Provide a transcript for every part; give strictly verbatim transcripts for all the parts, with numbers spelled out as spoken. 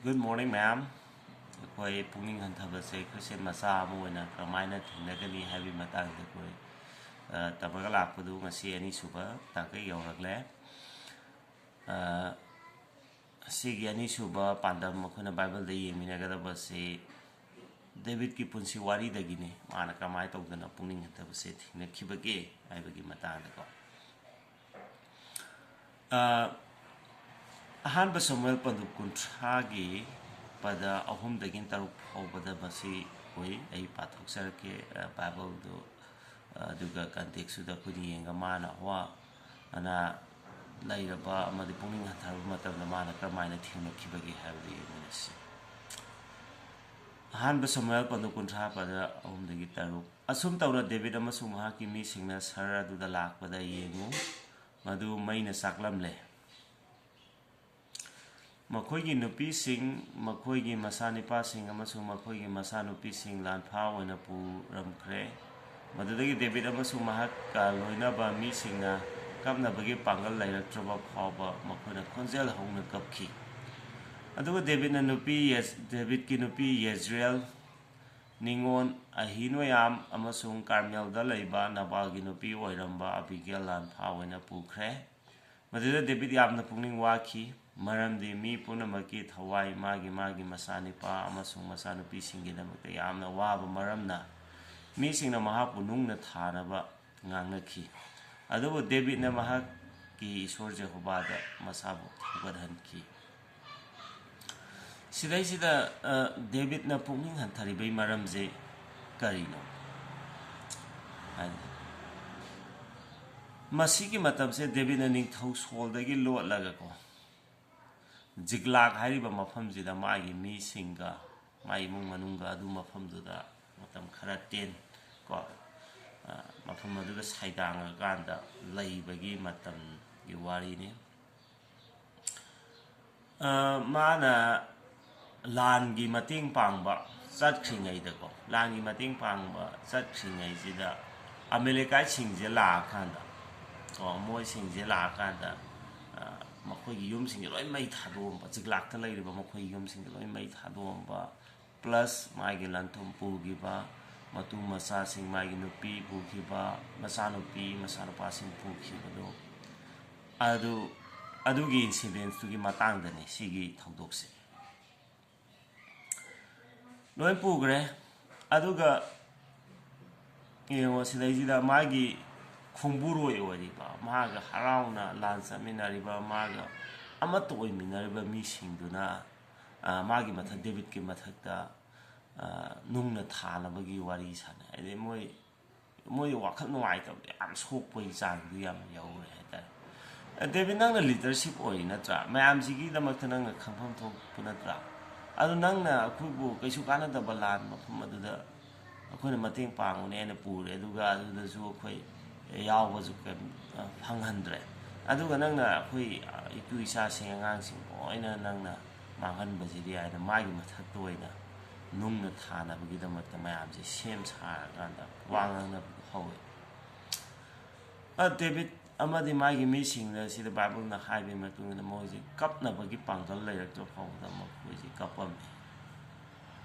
Good morning, ꯃꯌꯥꯝ꯫ ꯑꯩꯈꯣꯏ ꯄꯨꯛꯅꯤꯡ ꯍꯟꯊꯕꯁꯦ ꯈ꯭ꯔꯤꯁꯇꯤꯌꯟ ꯃꯆꯥ ꯑꯃ ꯑꯣꯏꯅ ꯀꯔꯝꯍꯥꯏꯅ ꯊꯦꯡꯅꯒꯅꯤ ꯍꯥꯏꯕꯒꯤ ꯃꯇꯥꯡꯗ ꯑꯩꯈꯣꯏ, ꯑ, ꯇꯝꯃꯒ ꯂꯥꯛꯄꯗꯨ ꯉꯁꯤ ꯑꯅꯤꯁꯨꯕ ꯇꯥꯡꯀꯛ ꯌꯧꯔꯛꯂꯦ꯫ ꯑ, ꯑꯁꯤꯒꯤ ꯑꯅꯤꯁꯨꯕ ꯄꯥꯟꯗꯝ ꯑꯩꯈꯣꯏꯅ ꯕꯥꯏꯕꯜꯗ ꯌꯦꯡꯃꯤꯟꯅꯒꯗꯕꯁꯤ ꯗꯦꯕꯤꯠꯀꯤ ꯄꯨꯟꯁꯤ ꯋꯥꯔꯤꯗꯒꯤꯅꯤ꯫ ꯃꯥꯅ ꯀꯔꯝꯍꯥꯏꯅ ꯇꯧꯗꯅ ꯄꯨꯛꯅꯤꯡ ꯍꯟꯊꯕꯁꯦ ꯊꯦꯡꯅꯈꯤꯕꯒꯦ ꯍꯥꯏꯕꯒꯤ ꯃꯇꯥꯡꯗꯀꯣ꯫ ꯑ, ꯑꯍꯥꯟꯕ ꯁꯃꯨꯑꯦꯜ ꯄꯟꯗꯨꯞ ꯀꯨꯟꯊ꯭ꯔꯥꯒꯤ ꯄꯗ ꯑꯍꯨꯝꯗꯒꯤꯅ ꯇꯔꯨꯛ ꯐꯥꯎꯕꯗ ꯃꯁꯤ ꯑꯣꯏ꯫ ꯑꯩ ꯄꯥꯊꯣꯛꯆꯔꯛꯀꯦ, ꯑ, ꯕꯥꯏꯕꯜꯗꯨ, ꯑ, ꯑꯗꯨꯒ ꯀꯟꯇꯦꯛꯁꯇꯨꯗ ꯑꯩꯈꯣꯏꯅ ꯌꯦꯡꯉꯒ ꯃꯥꯅ ꯋꯥ ꯑꯅꯥ ꯂꯩꯔꯕ ꯑꯃꯗꯤ ꯄꯨꯛꯅꯤꯡ ꯍꯟꯊꯔꯕ ꯃꯇꯝꯗ ꯃꯥꯅ ꯀꯔꯝꯍꯥꯏꯅ ꯊꯦꯡꯅꯈꯤꯕꯒꯦ ꯍꯥꯏꯕꯗꯨ ꯌꯦꯡꯃꯤꯟꯅꯁꯤ꯫ ꯑꯍꯥꯟꯕ ꯁꯃꯨꯑꯦꯜ ꯄꯟꯗꯨꯞ ꯀꯨꯟꯊ꯭ꯔꯥ ꯄꯗ ꯑꯍꯨꯝꯗꯒꯤ ꯇꯔꯨꯛ꯫ ꯑꯁꯨꯝ ꯇꯧꯅ ꯗꯦꯕꯤꯠ ꯑꯃꯁꯨꯡ ꯃꯍꯥꯛꯀꯤ ꯃꯤꯁꯤꯡꯅ ꯁꯍꯔ ꯑꯗꯨꯗ ꯂꯥꯛꯄꯗ ꯌꯦꯡꯉꯨ, ꯃꯗꯨ ꯃꯩꯅ ꯆꯥꯛꯂꯝꯂꯦ꯫ ꯃꯈꯣꯏꯒꯤ ꯅꯨꯄꯤꯁꯤꯡ, ꯃꯈꯣꯏꯒꯤ ꯃꯆꯥꯅꯤꯄꯥꯁꯤꯡ ꯑꯃꯁꯨꯡ ꯃꯈꯣꯏꯒꯤ ꯃꯆꯥꯅꯨꯄꯤꯁꯤꯡ ꯂꯥꯟꯐꯥ ꯑꯣꯏꯅ ꯄꯨꯔꯝꯈ꯭ꯔꯦ꯫ ꯃꯗꯨꯗꯒꯤ ꯗꯦꯕꯤꯠ ꯑꯃꯁꯨꯡ ꯃꯍꯥꯛꯀ ꯂꯣꯏꯅꯕ ꯃꯤꯁꯤꯡꯅ ꯀꯞꯅꯕꯒꯤ ꯄꯥꯡꯒꯜ ꯂꯩꯔꯛꯇ꯭ꯔꯕ ꯐꯥꯎꯕ ꯃꯈꯣꯏꯅ ꯈꯣꯟꯖꯦꯜ ꯍꯧꯅ ꯀꯞꯈꯤ꯫ ꯑꯗꯨꯒ ꯗꯦꯕꯤꯠꯅ ꯅꯨꯄꯤ ꯌꯦ-, ꯗꯦꯕꯤꯠꯀꯤ ꯅꯨꯄꯤ ꯌꯦꯖꯔꯦꯜ, ꯅꯤꯉꯣꯜ ꯑꯍꯤꯅꯣꯌꯥꯝ ꯑꯃꯁꯨꯡ ꯀꯥꯔꯃꯦꯜꯗ ꯂꯩꯕ ꯅꯥꯕꯥꯜꯒꯤ ꯅꯨꯄꯤ ꯑꯣꯏꯔꯝꯕ ꯑꯕꯤꯒꯦꯜ ꯂꯥꯟꯐꯥ ꯑꯣꯏꯅ ꯄꯨꯈ꯭ꯔꯦ꯫ ꯃꯗꯨꯗ ꯗꯦꯕꯤꯠ ꯌꯥꯝꯅ ꯄꯨꯛꯅꯤꯡ ꯋꯥꯈꯤ, ꯃꯔꯝꯗꯤ ꯃꯤ ꯄꯨꯝꯅꯃꯛꯀꯤ ꯊꯋꯥꯏ ꯃꯥꯒꯤ ꯃꯥꯒꯤ ꯃꯆꯥꯅꯤꯄꯥ ꯑꯃꯁꯨꯡ ꯃꯆꯥꯅꯨꯄꯤꯁꯤꯡꯒꯤꯗꯃꯛꯇ ꯌꯥꯝꯅ ꯋꯥꯕ ꯃꯔꯝꯅ ꯃꯤꯁꯤꯡꯅ ꯃꯍꯥꯛꯄꯨ ꯅꯨꯡꯅ ꯊꯥꯅꯕ ꯉꯥꯡꯅꯈꯤ꯫ ꯑꯗꯨꯕꯨ ꯗꯦꯕꯤꯠꯅ ꯃꯍꯥꯛꯀꯤ ꯏꯁꯣꯔ ꯖꯦꯍꯣꯚꯥꯗ ꯃꯁꯥꯕꯨ ꯊꯧꯒꯠꯍꯟꯈꯤ꯫ ꯁꯤꯗꯩꯁꯤꯗ, ꯑ, ꯗꯦꯕꯤꯠꯅ ꯄꯨꯛꯅꯤꯡ ꯍꯟꯊꯔꯤꯕꯒꯤ ꯃꯔꯝꯁꯦ ꯀꯔꯤꯅꯣ? ꯍꯥꯏꯗꯤ, ꯃꯁꯤꯒꯤ ꯃꯇꯝꯁꯦ ꯗꯦꯕꯤꯠꯅ ꯅꯤꯡꯊꯧ ꯁꯣꯜꯗꯒꯤ ꯂꯣꯠꯂꯒꯀꯣ, ꯖꯤꯛꯂꯥꯛ ꯍꯥꯏꯔꯤꯕ ꯃꯐꯝꯁꯤꯗ ꯃꯥꯒꯤ ꯃꯤꯁꯤꯡꯒ, ꯃꯥꯒꯤ ꯏꯃꯨꯡ ꯃꯅꯨꯡꯒ ꯑꯗꯨ ꯃꯐꯝꯗꯨꯗ ꯃꯇꯝ ꯈꯔ ꯇꯦꯟ ꯀꯣ, ꯑ, ꯃꯐꯝ ꯑꯗꯨꯗ ꯁꯩꯗꯥꯡꯉꯀꯥꯟꯗ ꯂꯩꯕꯒꯤ ꯃꯇꯝꯒꯤ ꯋꯥꯔꯤꯅꯤ꯫ ꯑ, ꯃꯥꯅ ꯂꯥꯟꯒꯤ ꯃꯇꯦꯡ ꯄꯥꯡꯕ ꯆꯠꯈ꯭ꯔꯤꯉꯩꯗꯀꯣ, ꯂꯥꯟꯒꯤ ꯃꯇꯦꯡ ꯄꯥꯡꯕ ꯆꯠꯈ꯭ꯔꯤꯉꯩꯁꯤꯗ ꯑꯃꯦꯂꯦꯀꯥꯏꯠꯁꯤꯡꯁꯦ ꯂꯥꯛꯑꯀꯥꯟꯗ, ꯀꯣ, ꯃꯣꯏꯁꯤꯡꯁꯦ ꯂꯥꯛꯑꯀꯥꯟꯗ, ꯑ, ꯃꯈꯣꯏꯒꯤ ꯌꯨꯝꯁꯤꯡꯁꯦ ꯂꯣꯏ ꯃꯩ ꯊꯥꯗꯣꯛꯑꯝꯕ, ꯖꯤꯛꯂꯥꯛꯇ ꯂꯩꯔꯤꯕ ꯃꯈꯣꯏꯒꯤ ꯌꯨꯝꯁꯤꯡꯁꯦ ꯂꯣꯏ ꯃꯩ ꯊꯥꯗꯣꯛꯑꯝꯕ, ꯄ꯭ꯂꯁ ꯃꯥꯒꯤ ꯂꯟ ꯊꯨꯝ ꯄꯨꯈꯤꯕ, ꯃꯇꯨ ꯃꯆꯥꯁꯤꯡ, ꯃꯥꯒꯤ ꯅꯨꯄꯤ ꯄꯨꯈꯤꯕ, ꯃꯆꯥꯅꯨꯄꯤ ꯃꯆꯥꯅꯨꯄꯥꯁꯤꯡ ꯄꯨꯈꯤꯕꯗꯣ, ꯑꯗꯨ, ꯑꯗꯨꯒꯤ ꯏꯟꯁꯤꯗꯦꯟꯁꯇꯨꯒꯤ ꯃꯇꯥꯡꯗꯅꯤ ꯁꯤꯒꯤ ꯊꯧꯗꯣꯛꯁꯦ꯫ ꯂꯣꯏ ꯄꯨꯈ꯭ꯔꯦ꯫ ꯑꯗꯨꯒ ꯌꯦꯡꯉꯣ, ꯁꯤꯗꯩꯁꯤꯗ ꯃꯥꯒꯤ ꯈꯣꯡꯕꯨꯔꯣꯏ ꯑꯣꯏꯔꯤꯕ, ꯃꯥꯒ ꯍꯔꯥꯎꯅ ꯂꯥꯟ ꯆꯠꯃꯤꯟꯅꯔꯤꯕ, ꯃꯥꯒ ꯑꯃꯠꯇ ꯑꯣꯏꯃꯤꯟꯅꯔꯤꯕ ꯃꯤꯁꯤꯡꯗꯨꯅ, ꯑ, ꯃꯥꯒꯤ ꯃꯊꯛ, ꯗꯦꯕꯤꯠꯀꯤ ꯃꯊꯛꯇ, ꯑ, ꯅꯨꯡꯅ ꯊꯥꯅꯕꯒꯤ ꯋꯥꯔꯤ ꯁꯥꯟꯅꯩ꯫ ꯍꯥꯏꯗꯤ ꯃꯣꯏ, ꯃꯣꯏ ꯋꯥꯈꯜ ꯅꯨꯡꯉꯥꯏꯇꯕꯗꯣ ꯌꯥꯝ ꯁꯣꯛꯄꯒꯤ ꯆꯥꯡꯗꯨ ꯌꯥꯝ ꯌꯧꯔꯦ ꯍꯥꯏꯇꯥꯔꯦ꯫ ꯑ, ꯗꯦꯕꯤꯠ, ꯅꯪꯅ ꯂꯤꯗꯔꯁꯤꯞ ꯑꯣꯏꯔꯤ ꯅꯠꯇ꯭ꯔꯥ? ꯃꯌꯥꯝꯁꯤꯒꯤꯗꯃꯛꯇ ꯅꯪꯅ ꯈꯪꯐꯝ ꯊꯣꯛꯄ ꯅꯠꯇ꯭ꯔꯥ? ꯑꯗꯨ ꯅꯪꯅ ꯑꯩꯈꯣꯏꯕꯨ ꯀꯩꯁꯨ ꯀꯥꯟꯅꯗꯕ ꯂꯥꯟ ꯃꯐꯝ ꯑꯗꯨꯗ ꯑꯩꯈꯣꯏꯅ ꯃꯇꯦꯡ ꯄꯥꯡꯉꯨꯅꯦ ꯍꯥꯏꯅ ꯄꯨꯔꯦ, ꯑꯗꯨꯒ ꯑꯗꯨꯗꯁꯨ ꯑꯩꯈꯣꯏ ꯌꯥꯎꯕꯁꯨ ꯀꯩꯝ, ꯑ, ꯐꯪꯍꯟꯗ꯭ꯔꯦ꯫ ꯑꯗꯨꯒ ꯅꯪꯅ ꯑꯩꯈꯣꯏ, ꯑ, ꯏꯇꯨ ꯏꯆꯥꯁꯤꯡ, ꯑꯉꯥꯡꯁꯤꯡ ꯂꯣꯏꯅ ꯅꯪꯅ ꯃꯥꯡꯍꯟꯕꯁꯤꯗꯤ ꯍꯥꯏꯅ ꯃꯥꯒꯤ ꯃꯊꯛꯇ ꯑꯣꯏꯅ ꯅꯨꯡꯅ ꯊꯥꯅꯕꯒꯤꯗꯃꯛꯇ ꯃꯌꯥꯝꯁꯦ ꯁꯦꯝ ꯁꯥꯔꯀꯥꯟꯗ ꯋꯥ ꯉꯥꯡꯅꯕꯗꯣ ꯍꯧꯋꯦ꯫ ꯑ, ꯗꯦꯕꯤꯠ ꯑꯃꯗꯤ ꯃꯥꯒꯤ ꯃꯤꯁꯤꯡꯅ ꯁꯤꯗ ꯕꯥꯏꯕꯜꯅ ꯍꯥꯏꯕꯒꯤ ꯃꯇꯨꯡ ꯏꯟꯅ ꯃꯣꯏꯁꯦ ꯀꯞꯅꯕꯒꯤ ꯄꯥꯡꯒꯜ ꯂꯩꯔꯛꯇ꯭ꯔ ꯐꯥꯎꯕꯗ ꯃꯈꯣꯏꯁꯦ ꯀꯞꯄꯝꯃꯤ꯫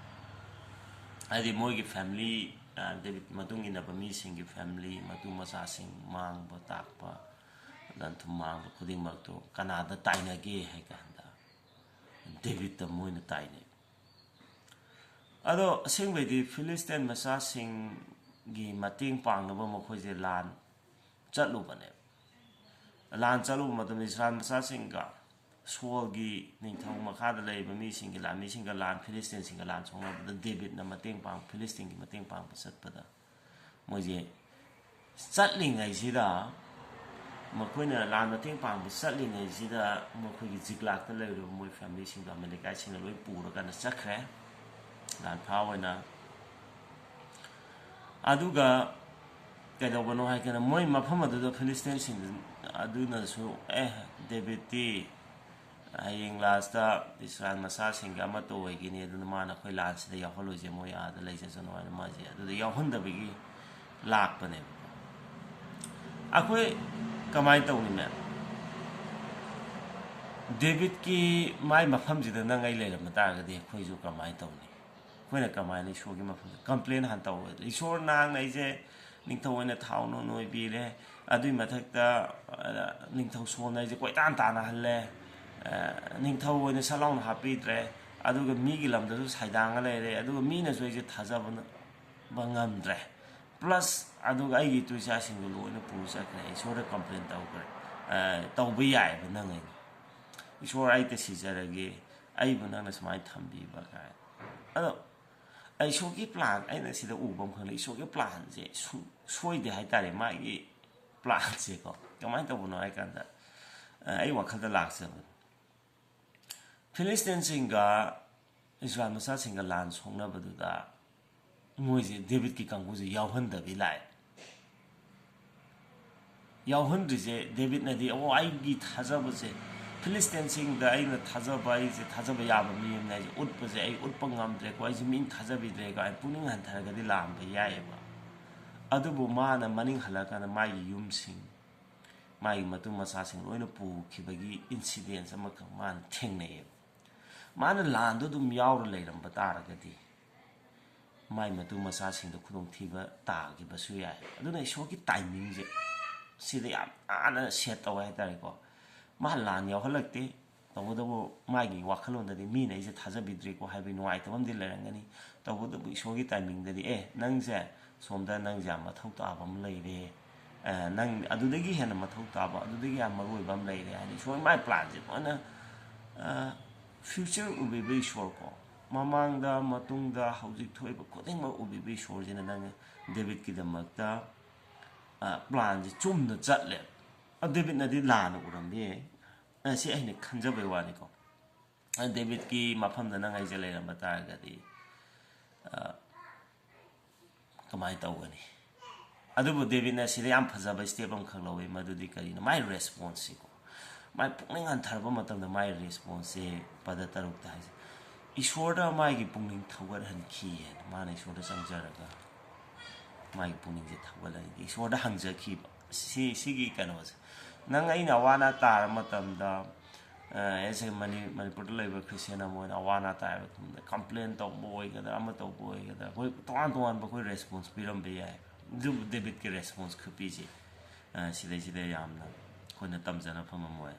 ꯍꯥꯏꯗꯤ ꯃꯣꯏꯒꯤ ꯐꯦꯃꯤꯂꯤ, ꯑ, ꯗꯦꯕꯤꯠ ꯃꯇꯨꯡ ꯏꯟꯅꯕ ꯃꯤꯁꯤꯡꯒꯤ ꯐꯦꯃꯤꯂꯤ, ꯃꯇꯨ ꯃꯆꯥꯁꯤꯡ ꯃꯥꯡꯕ ꯇꯥꯛꯄ, ꯂꯟ ꯊꯨꯝ ꯃꯥꯡꯕ ꯈꯨꯗꯤꯡꯃꯛꯇꯨ ꯀꯅꯥꯗ ꯇꯥꯏꯅꯒꯦ ꯍꯥꯏ ꯀꯥꯟꯗ ꯗꯦꯕꯤꯠꯇ ꯃꯣꯏꯅ ꯇꯥꯏꯅꯩ꯫ ꯑꯗꯣ ꯑꯁꯦꯡꯕꯩꯗꯤ ꯐꯤꯂꯤꯁꯇꯤꯟ ꯃꯆꯥꯁꯤꯡꯒꯤ ꯃꯇꯦꯡ ꯄꯥꯡꯅꯕ ꯃꯈꯣꯏꯁꯦ ꯂꯥꯟ ꯆꯠꯂꯨꯕꯅꯦꯕ꯫ ꯂꯥꯟ ꯆꯠꯂꯨꯕ ꯃꯇꯝꯗ ꯏꯁꯔꯥꯏꯜ ꯃꯆꯥꯁꯤꯡꯒ ꯁꯣꯜꯒꯤ ꯅꯤꯡꯊꯧ ꯃꯈꯥꯗ ꯂꯩꯔꯤꯕ ꯃꯤꯁꯤꯡꯒꯤ ꯂꯥꯟꯃꯤꯁꯤꯡꯒ ꯂꯥꯟ, ꯐꯤꯂꯤꯁꯇꯤꯟꯁꯤꯡꯒ ꯂꯥꯟ ꯁꯣꯛꯅꯕꯗ ꯗꯦꯕꯤꯠꯅ ꯃꯇꯦꯡ ꯄꯥꯡ, ꯐꯤꯂꯤꯁꯇꯤꯟꯒꯤ ꯃꯇꯦꯡ ꯄꯥꯡꯕ ꯆꯠꯄꯗ ꯃꯣꯏꯁꯦ ꯆꯠꯂꯤꯉꯩꯁꯤꯗ, ꯃꯈꯣꯏꯅ ꯂꯥꯟ ꯃꯇꯦꯡ ꯄꯥꯡꯕ ꯆꯠꯂꯤꯉꯩꯁꯤꯗ ꯃꯈꯣꯏꯒꯤ ꯖꯤꯛꯂꯥꯛꯇ ꯂꯩꯔꯤꯕ ꯃꯣꯏ ꯐꯦꯃꯤꯂꯤꯁꯤꯡꯗꯣ ꯑꯃꯦꯂꯤꯀꯥꯏꯁꯤꯡꯅ ꯂꯣꯏ ꯄꯨꯔꯀꯥꯟꯗ ꯆꯠꯈ꯭ꯔꯦ, ꯂꯥꯟꯐꯥ ꯑꯣꯏꯅ꯫ ꯑꯗꯨꯒ ꯀꯩꯗꯧꯕꯅꯣ ꯍꯥꯏ ꯀꯥꯟꯗ ꯃꯣꯏ ꯃꯐꯝ ꯑꯗꯨꯗ ꯐꯤꯂꯤꯁꯇꯤꯟꯁꯤꯡ ꯑꯗꯨꯅꯁꯨ, "ꯑꯦ, ꯗꯦꯕꯤꯠꯇꯤ ꯍꯌꯦꯡ ꯂꯥꯁꯇ ꯏꯁꯔꯥꯏꯜ ꯃꯆꯥꯁꯤꯡꯒꯤ ꯑꯃꯠꯇ ꯑꯣꯏꯒꯅꯤ, ꯑꯗꯨꯅ ꯃꯥꯅ ꯑꯩꯈꯣꯏ ꯂꯥꯟꯁꯤꯗ ꯌꯥꯎꯍꯜꯂꯣꯏꯁꯦ, ꯃꯣꯏ ꯑꯥꯗ ꯂꯩꯖꯁꯅꯨ" ꯍꯥꯏꯅ ꯃꯥꯁꯦ ꯑꯗꯨꯗ ꯌꯥꯎꯍꯟꯗꯕꯒꯤ ꯂꯥꯛꯄꯅꯦꯕ꯫ ꯑꯩꯈꯣꯏ ꯀꯃꯥꯏꯅ ꯇꯧꯅꯤ, ꯃꯦꯝ? ꯗꯦꯕꯤꯠꯀꯤ ꯃꯥꯏ ꯃꯐꯝꯁꯤꯗ ꯅꯪ ꯑꯩ ꯂꯩꯔꯝꯕ ꯇꯥꯔꯒꯗꯤ ꯑꯩꯈꯣꯏꯁꯨ ꯀꯃꯥꯏꯅ ꯇꯧꯅꯤ? ꯑꯩꯈꯣꯏꯅ ꯀꯃꯥꯏꯅ ꯏꯁꯣꯔꯒꯤ ꯃꯐꯝꯗ ꯀꯝꯄ꯭ꯂꯦꯟ ꯍꯥꯟꯅ ꯇꯧꯔꯣꯏꯗ꯭ꯔꯣ? "ꯏꯁꯣꯔ, ꯅꯍꯥꯟꯅ ꯑꯩꯁꯦ ꯅꯤꯡꯊꯧ ꯑꯣꯏꯅ ꯊꯥꯎꯅ ꯅꯣꯏꯕꯤꯔꯦ, ꯑꯗꯨꯏ ꯃꯊꯛꯇ, ꯑ, ꯅꯤꯡꯊꯧ ꯁꯣꯝꯅ ꯑꯩꯁꯦ ꯀꯣꯏꯇꯥꯟ ꯇꯥꯟꯅꯍꯜꯂꯦ, ꯑ, ꯅꯤꯡꯊꯧ ꯑꯣꯏꯅ ꯁꯠ ꯂꯥꯎꯅ ꯍꯥꯞꯄꯤꯗ꯭ꯔꯦ, ꯑꯗꯨꯒ ꯃꯤꯒꯤ ꯂꯝꯗꯁꯨ ꯁꯥꯏꯗꯥꯡꯉ ꯂꯩꯔꯦ, ꯑꯗꯨꯒ ꯃꯤꯅꯁꯨ ꯑꯩꯁꯦ ꯊꯥꯖꯕ ꯉꯝꯗ꯭ꯔꯦ, ꯄ꯭ꯂꯁ ꯑꯗꯨꯒ ꯑꯩꯒꯤ ꯏꯇꯨ ꯏꯆꯥꯁꯤꯡꯗꯨ ꯂꯣꯏꯅ ꯄꯨꯔ ꯆꯠꯈ꯭ꯔꯦ, ꯏꯁꯣꯔꯗ ꯀꯝꯄ꯭ꯂꯦꯟ ꯇꯧꯈ꯭ꯔꯦ, ꯑ, ꯇꯧꯕ ꯌꯥꯏꯑꯕ ꯅꯪ ꯑꯩꯅ, ꯏꯁꯣꯔ, ꯑꯩꯇ ꯁꯤꯖꯔꯒꯦ, ꯑꯩꯕꯨ ꯅꯪꯅ ꯁꯨꯃꯥꯏꯅ ꯊꯝꯕꯤꯕ" ꯀꯥꯏꯅ꯫ ꯑꯗꯣ ꯏꯁꯣꯔꯒꯤ ꯄ꯭ꯂꯥꯟ ꯑꯩꯅ ꯁꯤꯗ ꯎꯕ ꯑꯃ ꯈꯪꯂꯦ, ꯏꯁꯣꯔꯒꯤ ꯄ꯭ꯂꯥꯟꯁꯦ ꯁꯨ-, ꯁꯣꯏꯗꯦ ꯍꯥꯏꯇꯥꯔꯦ꯫ ꯃꯥꯒꯤ ꯄ꯭ꯂꯥꯟꯁꯦꯀꯣ, ꯀꯃꯥꯏꯅ ꯇꯧꯕꯅꯣ ꯍꯥꯏ ꯀꯥꯟꯗ, ꯑ, ꯑꯩ ꯋꯥꯈꯜꯗ ꯂꯥꯛꯆꯕꯅꯤ, ꯐꯤꯂꯤꯁꯇꯤꯟꯁꯤꯡꯒ ꯏꯁꯔꯥꯏꯜ ꯃꯆꯥꯁꯤꯡꯒ ꯂꯥꯟ ꯁꯣꯛꯅꯕꯗꯨꯗ ꯃꯣꯏꯁꯦ ꯗꯦꯕꯤꯠꯀꯤ ꯀꯥꯡꯕꯨꯁꯦ ꯌꯥꯎꯍꯟꯗꯕꯤ ꯂꯥꯛꯑꯦ꯫ ꯌꯥꯎꯍꯟꯗ꯭ꯔꯤꯁꯦ ꯗꯦꯕꯤꯠꯅꯗꯤ, "ꯑꯣ, ꯑꯩꯒꯤ ꯊꯥꯖꯕꯁꯦ, ꯐꯤꯂꯤꯁꯇꯤꯟꯁꯤꯡꯗ ꯑꯩꯅ ꯊꯥꯖꯕ, ꯑꯩꯁꯦ ꯊꯥꯖꯕ ꯌꯥꯕ ꯃꯤ ꯑꯃꯅꯦ ꯍꯥꯏꯁꯦ ꯎꯠꯄꯁꯦ ꯑꯩ ꯎꯠꯄ ꯉꯝꯗ꯭ꯔꯦꯀꯣ, ꯑꯩꯁꯦ ꯃꯤꯅ ꯊꯥꯖꯕꯤꯗ꯭ꯔꯦꯀꯣ" ꯍꯥꯏꯅ ꯄꯨꯛꯅꯤꯡ ꯍꯟꯊꯔꯒꯗꯤ ꯂꯥꯛꯑꯝꯕ ꯌꯥꯏꯑꯕ꯫ ꯑꯗꯨꯕꯨ ꯃꯥꯅ ꯃꯅꯤꯡ ꯍꯜꯂꯀꯥꯟꯗ ꯃꯥꯒꯤ ꯌꯨꯝꯁꯤꯡ, ꯃꯥꯒꯤ ꯃꯇꯨ ꯃꯆꯥꯁꯤꯡ ꯂꯣꯏꯅ ꯄꯨꯈꯤꯕꯒꯤ ꯏꯟꯁꯤꯗꯦꯟꯁ ꯑꯃꯈꯛ ꯃꯥꯅ ꯊꯦꯡꯅꯩꯌꯦꯕ꯫ ꯃꯥꯅ ꯂꯥꯟꯗꯣ ꯑꯗꯨꯝ ꯌꯥꯎꯔ ꯂꯩꯔꯝꯕ ꯇꯥꯔꯒꯗꯤ ꯃꯥꯏ ꯃꯇꯨ ꯃꯆꯥꯁꯤꯡꯗ ꯈꯨꯗꯣꯡꯊꯤꯕ ꯇꯥꯈꯤꯕꯁꯨ ꯌꯥꯏ꯫ ꯑꯗꯨꯅ ꯏꯁꯣꯔꯒꯤ ꯇꯥꯏꯃꯤꯡꯁꯦ ꯁꯤꯗ ꯌꯥꯝ ꯅꯥꯟꯅ ꯁꯦꯠ ꯇꯧꯋꯦ ꯍꯥꯏꯇꯥꯔꯦꯀꯣ꯫ ꯃꯥ ꯂꯥꯟ ꯌꯥꯎꯍꯜꯂꯛꯇꯦ, ꯇꯧꯕꯇꯕꯨ ꯃꯥꯒꯤ ꯋꯥꯈꯜꯂꯣꯟꯗꯗꯤ ꯃꯤꯅ ꯑꯩꯁꯦ ꯊꯥꯖꯕꯤꯗ꯭ꯔꯦꯀꯣ ꯍꯥꯏꯕꯒꯤ ꯅꯨꯡꯉꯥꯏꯇꯕ ꯑꯃꯗꯤ ꯂꯩꯔꯝꯒꯅꯤ꯫ ꯇꯧꯕꯇꯕꯨ ꯏꯁꯣꯔꯒꯤ ꯇꯥꯏꯃꯤꯡꯗꯗꯤ, "ꯑꯦ, ꯅꯪꯁꯦ ꯁꯣꯝꯗ ꯅꯪꯁꯦ ꯌꯥꯝ ꯃꯊꯧ ꯇꯥꯕ ꯑꯃ ꯂꯩꯔꯦ, ꯑ, ꯅꯪ ꯑꯗꯨꯗꯒꯤ ꯍꯦꯟꯅ ꯃꯊꯧ ꯇꯥꯕ, ꯑꯗꯨꯗꯒꯤ ꯌꯥꯝ ꯃꯔꯨ ꯑꯣꯏꯕ ꯑꯃ ꯂꯩꯔꯦ" ꯍꯥꯏꯅ ꯏꯁꯣꯔ ꯃꯥꯏ ꯄ꯭ꯂꯥꯟꯁꯦ ꯂꯣꯏꯅ, ꯑ, ꯐ꯭ꯌꯨꯆꯔ ꯎꯕꯤꯕ ꯏꯁꯣꯔꯀꯣ, ꯃꯃꯥꯡꯗ, ꯃꯇꯨꯡꯗ, ꯍꯧꯖꯤꯛ ꯊꯣꯛꯏꯕ ꯈꯨꯗꯤꯡꯃꯛ ꯎꯕꯤꯕ ꯏꯁꯣꯔꯁꯤꯅ ꯅꯪ ꯗꯦꯕꯤꯠꯀꯤꯗꯃꯛꯇ, ꯑ, ꯄ꯭ꯂꯥꯟꯁꯦ ꯆꯨꯝꯅ ꯆꯠꯂꯦ꯫ ꯑ, ꯗꯦꯕꯤꯠꯅꯗꯤ ꯂꯥꯟꯅ ꯎꯔꯝꯕ ꯌꯥꯏ꯫ ꯑ, ꯁꯤ ꯑꯩꯅ ꯈꯟꯖꯕꯩ ꯋꯥꯅꯤꯀꯣ꯫ ꯑ, ꯗꯦꯕꯤꯠꯀꯤ ꯃꯐꯝꯗ ꯅꯪ ꯑꯩꯁꯦ ꯂꯩꯔꯝꯕ ꯇꯥꯔꯒꯗꯤ, ꯑ, ꯀꯃꯥꯏꯅ ꯇꯧꯒꯅꯤ? ꯑꯗꯨꯕꯨ ꯗꯦꯕꯤꯠꯅ ꯁꯤꯗ ꯌꯥꯝ ꯐꯖꯕ ꯁ꯭ꯇꯦꯞ ꯑꯃꯈꯛ ꯂꯧꯋꯤ, ꯃꯗꯨꯗꯤ ꯀꯔꯤꯅꯣ? ꯃꯥꯏ ꯔꯦꯁꯄꯣꯟꯁꯁꯤꯀꯣ, ꯃꯥꯏ ꯄꯨꯛꯅꯤꯡ ꯍꯟꯊꯔꯕ ꯃꯇꯝꯗ ꯃꯥꯏ ꯔꯦꯁꯄꯣꯟꯁꯁꯦ ꯄꯗ ꯇꯔꯨꯛꯇ ꯍꯥꯏꯁꯦ, "ꯏꯁꯣꯔꯗ ꯃꯥꯒꯤ ꯄꯨꯛꯅꯤꯡ ꯊꯧꯒꯠꯍꯟꯈꯤ" ꯍꯥꯏꯅ꯫ ꯃꯥꯅ ꯏꯁꯣꯔꯗ ꯆꯪꯖꯔꯒ ꯃꯥꯒꯤ ꯄꯨꯛꯅꯤꯡꯁꯦ ꯊꯧꯒꯠꯍꯟꯈꯤ, ꯏꯁꯣꯔꯗ ꯍꯪꯖꯈꯤꯕ꯫ ꯁꯤ, ꯁꯤꯒꯤ ꯀꯩꯅꯣꯁꯦ, ꯅꯪ ꯑꯩꯅ ꯑꯋꯥ ꯑꯅꯥ ꯇꯥꯔ ꯃꯇꯝꯗ, ꯑꯦꯁ ꯑꯦ ꯃꯅꯤ ꯃꯅꯤꯄꯨꯔꯗ ꯂꯩꯕ ꯈ꯭ꯔꯤꯁꯇꯤꯌꯥꯟ ꯑꯃ ꯑꯣꯏꯅ ꯑꯋꯥ ꯑꯅꯥ ꯇꯥꯏꯕ ꯃꯇꯝꯗ ꯀꯝꯄ꯭ꯂꯦꯟ ꯇꯧꯕ ꯑꯣꯏꯒꯗ꯭ꯔꯥ, ꯑꯃ ꯇꯧꯕ ꯑꯣꯏꯒꯗ꯭ꯔꯥ, ꯑꯩꯈꯣꯏ ꯇꯣꯉꯥꯟ ꯇꯣꯉꯥꯟꯕ ꯑꯩꯈꯣꯏ ꯔꯦꯁꯄꯣꯟꯁ ꯄꯤꯔꯝꯕ ꯌꯥꯏ꯫ ꯑꯗꯨꯕꯨ ꯗꯦꯕꯤꯠꯀꯤ ꯔꯦꯁꯄꯣꯟꯁ ꯈꯨꯄꯤꯁꯦ ꯁꯤꯗꯩꯁꯤꯗ ꯌꯥꯝꯅ ꯑꯩꯈꯣꯏꯅ ꯇꯝꯖꯅꯐꯝ ꯑꯃ ꯑꯣꯏ꯫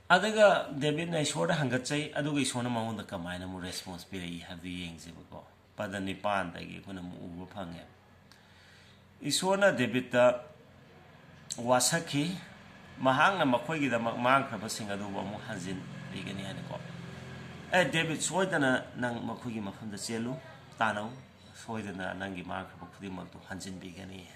ꯑꯗꯨꯒ ꯗꯦꯕꯤꯠꯅ ꯏꯁꯣꯔꯗ ꯍꯪꯒꯠꯆꯩ, ꯑꯗꯨꯒ ꯏꯁꯣꯔꯅ ꯃꯉꯣꯟꯗ ꯀꯃꯥꯏꯅ ꯑꯃꯨꯛ ꯔꯦꯁꯄꯣꯟꯁ ꯄꯤꯔꯛꯏ ꯍꯥꯏꯕꯗꯨ ꯌꯦꯡꯁꯦꯕꯀꯣ꯫ ꯄꯗ ꯅꯤꯄꯥꯟꯗꯒꯤ ꯑꯩꯈꯣꯏꯅ ꯑꯃꯨꯛ ꯎꯕ ꯐꯪꯉꯦ꯫ ꯏꯁꯣꯔꯅ ꯗꯦꯕꯤꯠꯇ ꯋꯥꯁꯛꯈꯤ, ꯃꯍꯥꯛꯅ ꯃꯈꯣꯏꯒꯤꯗꯃꯛ ꯃꯥꯡꯈ꯭ꯔꯕꯁꯤꯡ ꯑꯗꯨꯕꯨ ꯑꯃꯨꯛ ꯍꯟꯖꯤꯟꯕꯤꯒꯅꯤ ꯍꯥꯏꯅꯀꯣ꯫ ꯑꯦ ꯗꯦꯕꯤꯠ, ꯁꯣꯏꯗꯅ ꯅꯪ ꯃꯈꯣꯏꯒꯤ ꯃꯐꯝꯗ ꯆꯦꯜꯂꯨ, ꯇꯥꯟꯅꯧ, ꯁꯣꯏꯗꯅ ꯅꯪꯒꯤ ꯃꯥꯡꯈ꯭ꯔꯕ ꯈꯨꯗꯤꯡꯃꯛꯇꯨ ꯍꯟꯖꯤꯟꯕꯤꯒꯅꯤ꯫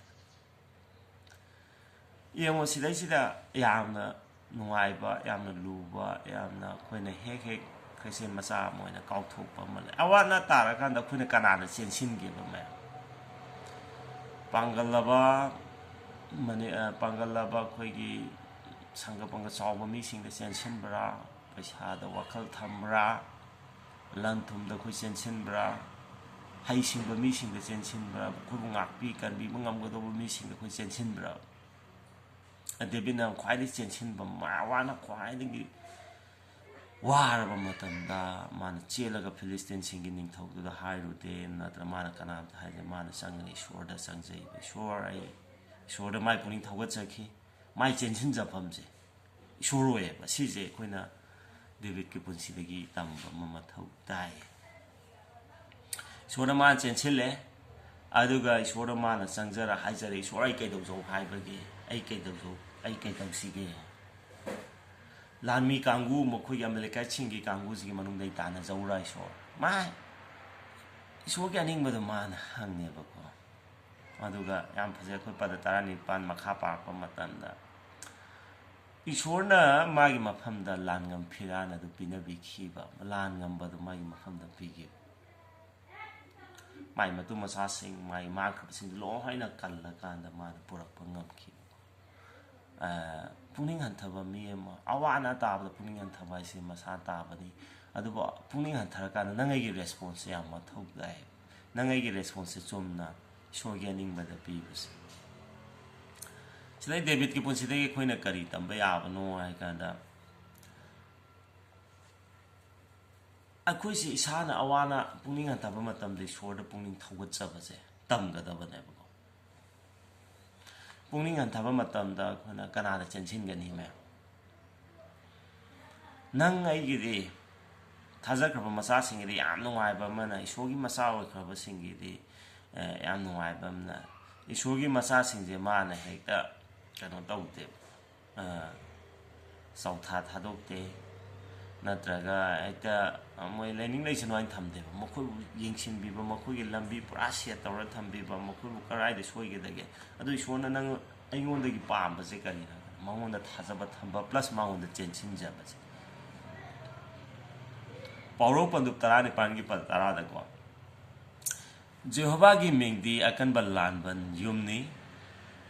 ꯌꯦꯡꯉꯣ, ꯁꯤꯗꯩꯁꯤꯗ ꯌꯥꯝꯅ ꯅꯨꯡꯉꯥꯏꯕ, ꯌꯥꯝꯅ ꯂꯨꯕ, ꯌꯥꯝꯅ ꯑꯩꯈꯣꯏꯅ ꯍꯦꯛ ꯍꯦꯛ ꯈ꯭ꯔꯤꯁꯇꯤꯌꯥꯟ ꯃꯆꯥ ꯑꯃ ꯑꯣꯏꯅ ꯀꯥꯎꯊꯣꯛꯄ ꯑꯃ ꯂꯩ꯫ ꯑꯋꯥ ꯑꯅꯥ ꯇꯥꯔꯀꯥꯟꯗ ꯑꯩꯈꯣꯏꯅ ꯀꯅꯥꯗ ꯆꯦꯟꯁꯤꯟꯒꯦꯕ ꯃꯌꯥꯝ? ꯄꯥꯡꯒꯜꯂꯕ ꯃꯅꯤ-, ꯑ, ꯄꯥꯡꯒꯜꯂꯕ ꯑꯩꯈꯣꯏꯒꯤ ꯁꯪꯒ ꯄꯪꯒ ꯆꯥꯎꯕ ꯃꯤꯁꯤꯡꯗ ꯆꯦꯟꯁꯤꯟꯕ꯭ꯔꯥ? ꯄꯩꯁꯥꯗ ꯋꯥꯈꯜ ꯊꯝꯕ꯭ꯔꯥ? ꯂꯟ ꯊꯨꯝꯗ ꯑꯩꯈꯣꯏ ꯆꯦꯟꯁꯤꯟꯕ꯭ꯔꯥ? ꯍꯩꯁꯤꯡꯕ ꯃꯤꯁꯤꯡꯗ ꯆꯦꯟꯁꯤꯟꯕ꯭ꯔꯥ? ꯑꯩꯈꯣꯏꯕꯨ ꯉꯥꯛꯄꯤ ꯀꯟꯕꯤꯕ ꯉꯝꯒꯗꯧꯕ ꯃꯤꯁꯤꯡꯗ ꯑꯩꯈꯣꯏ ꯆꯦꯟꯁꯤꯟꯕ꯭ꯔꯥ? ꯗꯦꯕꯤꯠꯅ ꯈ꯭ꯋꯥꯏꯗꯒꯤ ꯆꯦꯟꯁꯤꯟꯕ, ꯃꯥ-, ꯋꯥꯅ ꯈ꯭ꯋꯥꯏꯗꯒꯤ ꯋꯥꯔꯕ ꯃꯇꯝꯗ ꯃꯥꯅ ꯆꯦꯜꯂꯒ ꯐꯤꯂꯤꯁꯇꯤꯟꯁꯤꯡꯒꯤ ꯅꯤꯡꯊꯧꯗꯨꯗ ꯍꯥꯏꯔꯨꯗꯦ, ꯅꯠꯇ꯭ꯔꯒ ꯃꯥꯅ ꯀꯅꯥꯝꯇ ꯍꯥꯏꯗꯦ꯫ ꯃꯥꯅ ꯆꯪꯉꯒ ꯏꯁꯣꯔꯗ ꯆꯪꯖꯩꯕ, "ꯏꯁꯣꯔ, ꯑꯩ", ꯏꯁꯣꯔꯗ ꯃꯥꯏ ꯄꯨꯛꯅꯤꯡ ꯊꯧꯒꯠꯆꯈꯤ꯫ ꯃꯥꯏ ꯆꯦꯟꯁꯤꯟꯖꯐꯝꯁꯦ ꯏꯁꯣꯔ ꯑꯣꯏꯌꯦꯕ꯫ ꯁꯤꯁꯦ ꯑꯩꯈꯣꯏꯅ ꯗꯦꯕꯤꯠꯀꯤ ꯄꯨꯟꯁꯤꯗꯒꯤ ꯇꯝꯕ ꯑꯃ ꯃꯊꯧ ꯇꯥꯏ꯫ ꯏꯁꯣꯔꯗ ꯃꯥꯅ ꯆꯦꯟꯁꯤꯜꯂꯦ, ꯑꯗꯨꯒ ꯏꯁꯣꯔꯗ ꯃꯥꯅ ꯆꯪꯖꯔ ꯍꯥꯏꯖꯔꯦ, "ꯏꯁꯣꯔ, ꯑꯩ ꯀꯩꯗꯧꯖꯧ ꯍꯥꯏꯕꯒꯦ? ꯑꯩ ꯀꯩꯗꯧꯖꯧ? ꯑꯩ ꯀꯩꯗꯧꯁꯤꯒꯦ? ꯂꯥꯟꯃꯤ ꯀꯥꯡꯕꯨ, ꯃꯈꯣꯏꯒꯤ ꯑꯃꯥꯂꯦꯀꯥꯏꯠꯁꯤꯡꯒꯤ ꯀꯥꯡꯕꯨꯁꯤꯒꯤ ꯃꯅꯨꯡꯗ ꯑꯩ ꯇꯥꯟꯅꯖꯧꯔꯥ, ꯏꯁꯣꯔ?" ꯃꯥ ꯏꯁꯣꯔꯒꯤ ꯑꯅꯤꯡꯕꯗꯣ ꯃꯥꯅ ꯍꯪꯉꯦꯕꯀꯣ꯫ ꯑꯗꯨꯒ ꯌꯥꯝ ꯐꯖꯩ, ꯑꯩꯈꯣꯏ ꯄꯗ ꯇꯔꯥꯅꯤꯄꯥꯟ ꯃꯈꯥ ꯄꯥꯔꯛꯄ ꯃꯇꯝꯗ, ꯏꯁꯣꯔꯅ ꯃꯥꯒꯤ ꯃꯐꯝꯗ ꯂꯥꯟꯉꯝ ꯐꯤꯔꯥꯟ ꯑꯗꯨ ꯄꯤꯅꯕꯤꯈꯤꯕ, ꯂꯥꯟ ꯉꯝꯕꯗꯨ ꯃꯥꯒꯤ ꯃꯐꯝꯗ ꯄꯤꯈꯤꯕ꯫ ꯃꯥꯒꯤ ꯃꯇꯨ ꯃꯆꯥꯁꯤꯡ, ꯃꯥꯒꯤ ꯃꯥꯡꯈ꯭ꯔꯕꯁꯤꯡꯗꯨ ꯂꯣꯏꯅ ꯀꯜꯂꯀꯥꯟꯗ ꯃꯥꯅ ꯄꯨꯔꯛꯄ ꯉꯝꯈꯤꯕ꯫ ꯑ, ꯄꯨꯛꯅꯤꯡ ꯍꯟꯊꯕ ꯃꯤ ꯑꯃ, ꯑꯋꯥ ꯑꯅꯥ ꯇꯥꯕꯗ ꯄꯨꯛꯅꯤꯡ ꯍꯟꯊꯕ ꯍꯥꯏꯁꯦ ꯃꯁꯥ ꯇꯥꯕꯅꯤ꯫ ꯑꯗꯨꯕꯨ ꯄꯨꯛꯅꯤꯡ ꯍꯟꯊꯔꯀꯥꯟꯗ ꯅꯪ ꯑꯩꯒꯤ ꯔꯦꯁꯄꯣꯟꯁꯁꯦ ꯌꯥꯝ ꯃꯊꯧ ꯇꯥꯏ꯫ ꯅꯪ ꯑꯩꯒꯤ ꯔꯦꯁꯄꯣꯟꯁꯁꯦ ꯆꯨꯝꯅ ꯏꯁꯣꯔꯒꯤ ꯑꯅꯤꯡꯕꯗ ꯄꯤꯕꯁꯦ꯫ ꯁꯤꯗꯩ ꯗꯦꯕꯤꯠꯀꯤ ꯄꯨꯟꯁꯤꯗꯒꯤ ꯑꯩꯈꯣꯏꯅ ꯀꯔꯤ ꯇꯝꯕ ꯌꯥꯕꯅꯣ ꯍꯥꯏ ꯀꯥꯟꯗ, ꯑꯩꯈꯣꯏꯁꯤ ꯏꯁꯥꯅ ꯑꯋꯥꯅ ꯄꯨꯛꯅꯤꯡ ꯍꯟꯊꯕ ꯃꯇꯝꯗ ꯏꯁꯣꯔꯗ ꯄꯨꯛꯅꯤꯡ ꯊꯧꯒꯠꯆꯕꯁꯦ ꯇꯝꯒꯗꯕꯅꯦꯕꯀꯣ꯫ ꯄꯨꯛꯅꯤꯡ ꯍꯟꯊꯕ ꯃꯇꯝꯗ ꯑꯩꯈꯣꯏꯅ ꯀꯅꯥꯗ ꯆꯦꯟꯁꯤꯟꯒꯅꯤ, ꯃꯌꯥꯝ? ꯅꯪ ꯑꯩꯒꯤꯗꯤ, ꯊꯥꯖꯈ꯭ꯔꯕ ꯃꯆꯥꯁꯤꯡꯒꯤꯗꯤ ꯌꯥꯝ ꯅꯨꯡꯉꯥꯏꯕ ꯑꯃꯅ, ꯏꯁꯣꯔꯒꯤ ꯃꯆꯥ ꯑꯣꯏꯈ꯭ꯔꯕꯁꯤꯡꯒꯤꯗꯤ, ꯑꯦ, ꯌꯥꯝ ꯅꯨꯡꯉꯥꯏꯕ ꯑꯃꯅ, ꯏꯁꯣꯔꯒꯤ ꯃꯆꯥꯁꯤꯡꯁꯦ ꯃꯥꯅ ꯍꯦꯛꯇ ꯀꯩꯅꯣ ꯇꯧꯗꯦꯕ, ꯑ, ꯆꯧꯊꯥ ꯊꯥꯗꯣꯛꯇꯦ, ꯅꯠꯇ꯭ꯔꯒ ꯍꯦꯛꯇ ꯃꯣꯏ ꯂꯩꯅꯤꯡ ꯂꯩꯁꯅꯨ ꯍꯥꯏꯅ ꯊꯝꯗꯦꯕ꯫ ꯃꯈꯣꯏꯕꯨ ꯌꯦꯡꯁꯤꯟꯕꯤꯕ, ꯃꯈꯣꯏꯒꯤ ꯂꯝꯕꯤ ꯄꯨꯔꯥ ꯁꯦꯠ ꯇꯧꯔ ꯊꯝꯕꯤꯕ, ꯃꯈꯣꯏꯕꯨ ꯀꯗꯥꯏꯗ ꯁꯣꯏꯒꯗꯒꯦ, ꯑꯗꯨ ꯏꯁꯣꯔꯅ ꯅꯪ ꯑꯩꯉꯣꯟꯗꯒꯤ ꯄꯥꯝꯕꯁꯦ ꯀꯔꯤꯅꯣ? ꯃꯉꯣꯟꯗ ꯊꯥꯖꯕ ꯊꯝꯕ plus ꯃꯉꯣꯟꯗ ꯆꯦꯟꯁꯤꯟꯖꯕꯁꯦ꯫ ꯄꯥꯎꯔꯧ ꯄꯟꯗꯨꯞ ꯇꯔꯥꯅꯤꯄꯥꯟꯒꯤ ꯄꯟ ꯇꯔꯥꯗꯀꯣ, "ꯖꯦꯍꯣꯚꯥꯒꯤ ꯃꯤꯡꯗꯤ ꯑꯀꯟꯕ ꯂꯥꯟꯕꯟ ꯌꯨꯝꯅꯤ,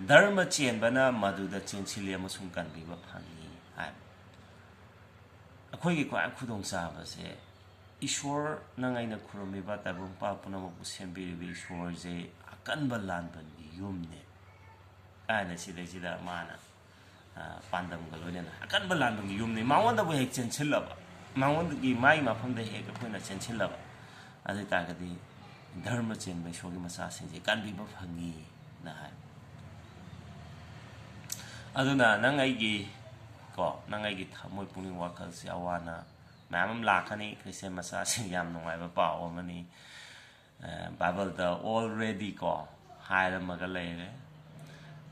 ꯙꯔꯃ ꯆꯦꯟꯕꯅ ꯃꯗꯨꯗ ꯆꯦꯟꯁꯤꯜꯂꯤ ꯑꯃꯁꯨꯡ ꯀꯟꯕꯤꯕ ꯐꯪꯏ" ꯍꯥꯏꯕ꯫ ꯑꯩꯈꯣꯏꯒꯤ ꯈ꯭ꯋꯥꯏ ꯈꯨꯗꯣꯡꯆꯥꯕꯁꯦ, ꯏꯁꯣꯔ, ꯅꯪ ꯑꯩꯅ ꯈꯨꯔꯨꯝꯃꯤꯕ ꯇꯥꯏꯕꯪꯄꯥꯟ ꯄꯨꯝꯅꯃꯛꯄꯨ ꯁꯦꯝꯕꯤꯔꯤꯕ ꯏꯁꯣꯔꯁꯦ ꯑꯀꯟꯕ ꯂꯥꯟꯕꯟꯒꯤ ꯌꯨꯝꯅꯦ ꯀꯥꯏꯅ ꯁꯤꯗꯩꯁꯤꯗ ꯃꯥꯅ, ꯑ, ꯄꯥꯟꯗꯝꯒ ꯂꯣꯏꯅꯅ ꯑꯀꯟꯕ ꯂꯥꯟꯕꯟꯒꯤ ꯌꯨꯝꯅꯤ꯫ ꯃꯉꯣꯟꯗꯕꯨ ꯍꯦꯛ ꯆꯦꯟꯁꯤꯜꯂꯕ, ꯃꯉꯣꯟꯗꯒꯤ, ꯃꯥꯒꯤ ꯃꯐꯝꯗ ꯍꯦꯛ ꯑꯩꯈꯣꯏꯅ ꯆꯦꯟꯁꯤꯜꯂꯕ, ꯑꯗꯨ ꯑꯣꯏ ꯇꯥꯔꯒꯗꯤ ꯙꯔꯃ ꯆꯦꯟꯕ ꯏꯁꯣꯔꯒꯤ ꯃꯆꯥꯁꯤꯡꯁꯦ ꯀꯟꯕꯤꯕ ꯐꯪꯉꯤꯅ ꯍꯥꯏ꯫ ꯑꯗꯨꯅ ꯅꯪ ꯑꯩꯒꯤ, ꯀꯣ, ꯅꯪ ꯑꯩꯒꯤ ꯊꯃꯣꯏ ꯄꯨꯛꯅꯤꯡ ꯋꯥꯈꯜꯁꯦ ꯑꯋꯥꯅ ꯃꯌꯥꯝ ꯑꯃ ꯂꯥꯛꯀꯅꯤ꯫ ꯈ꯭ꯔꯤꯁꯇꯤꯌꯥꯟ ꯃꯆꯥꯁꯤꯡ ꯌꯥꯝ ꯅꯨꯡꯉꯥꯏꯕ ꯄꯥꯎ ꯑꯃꯅꯤ꯫ ꯑ, ꯕꯥꯏꯕꯜꯗ already ꯀꯣ ꯍꯥꯏꯔꯝꯃꯒ ꯂꯩꯔꯦ꯫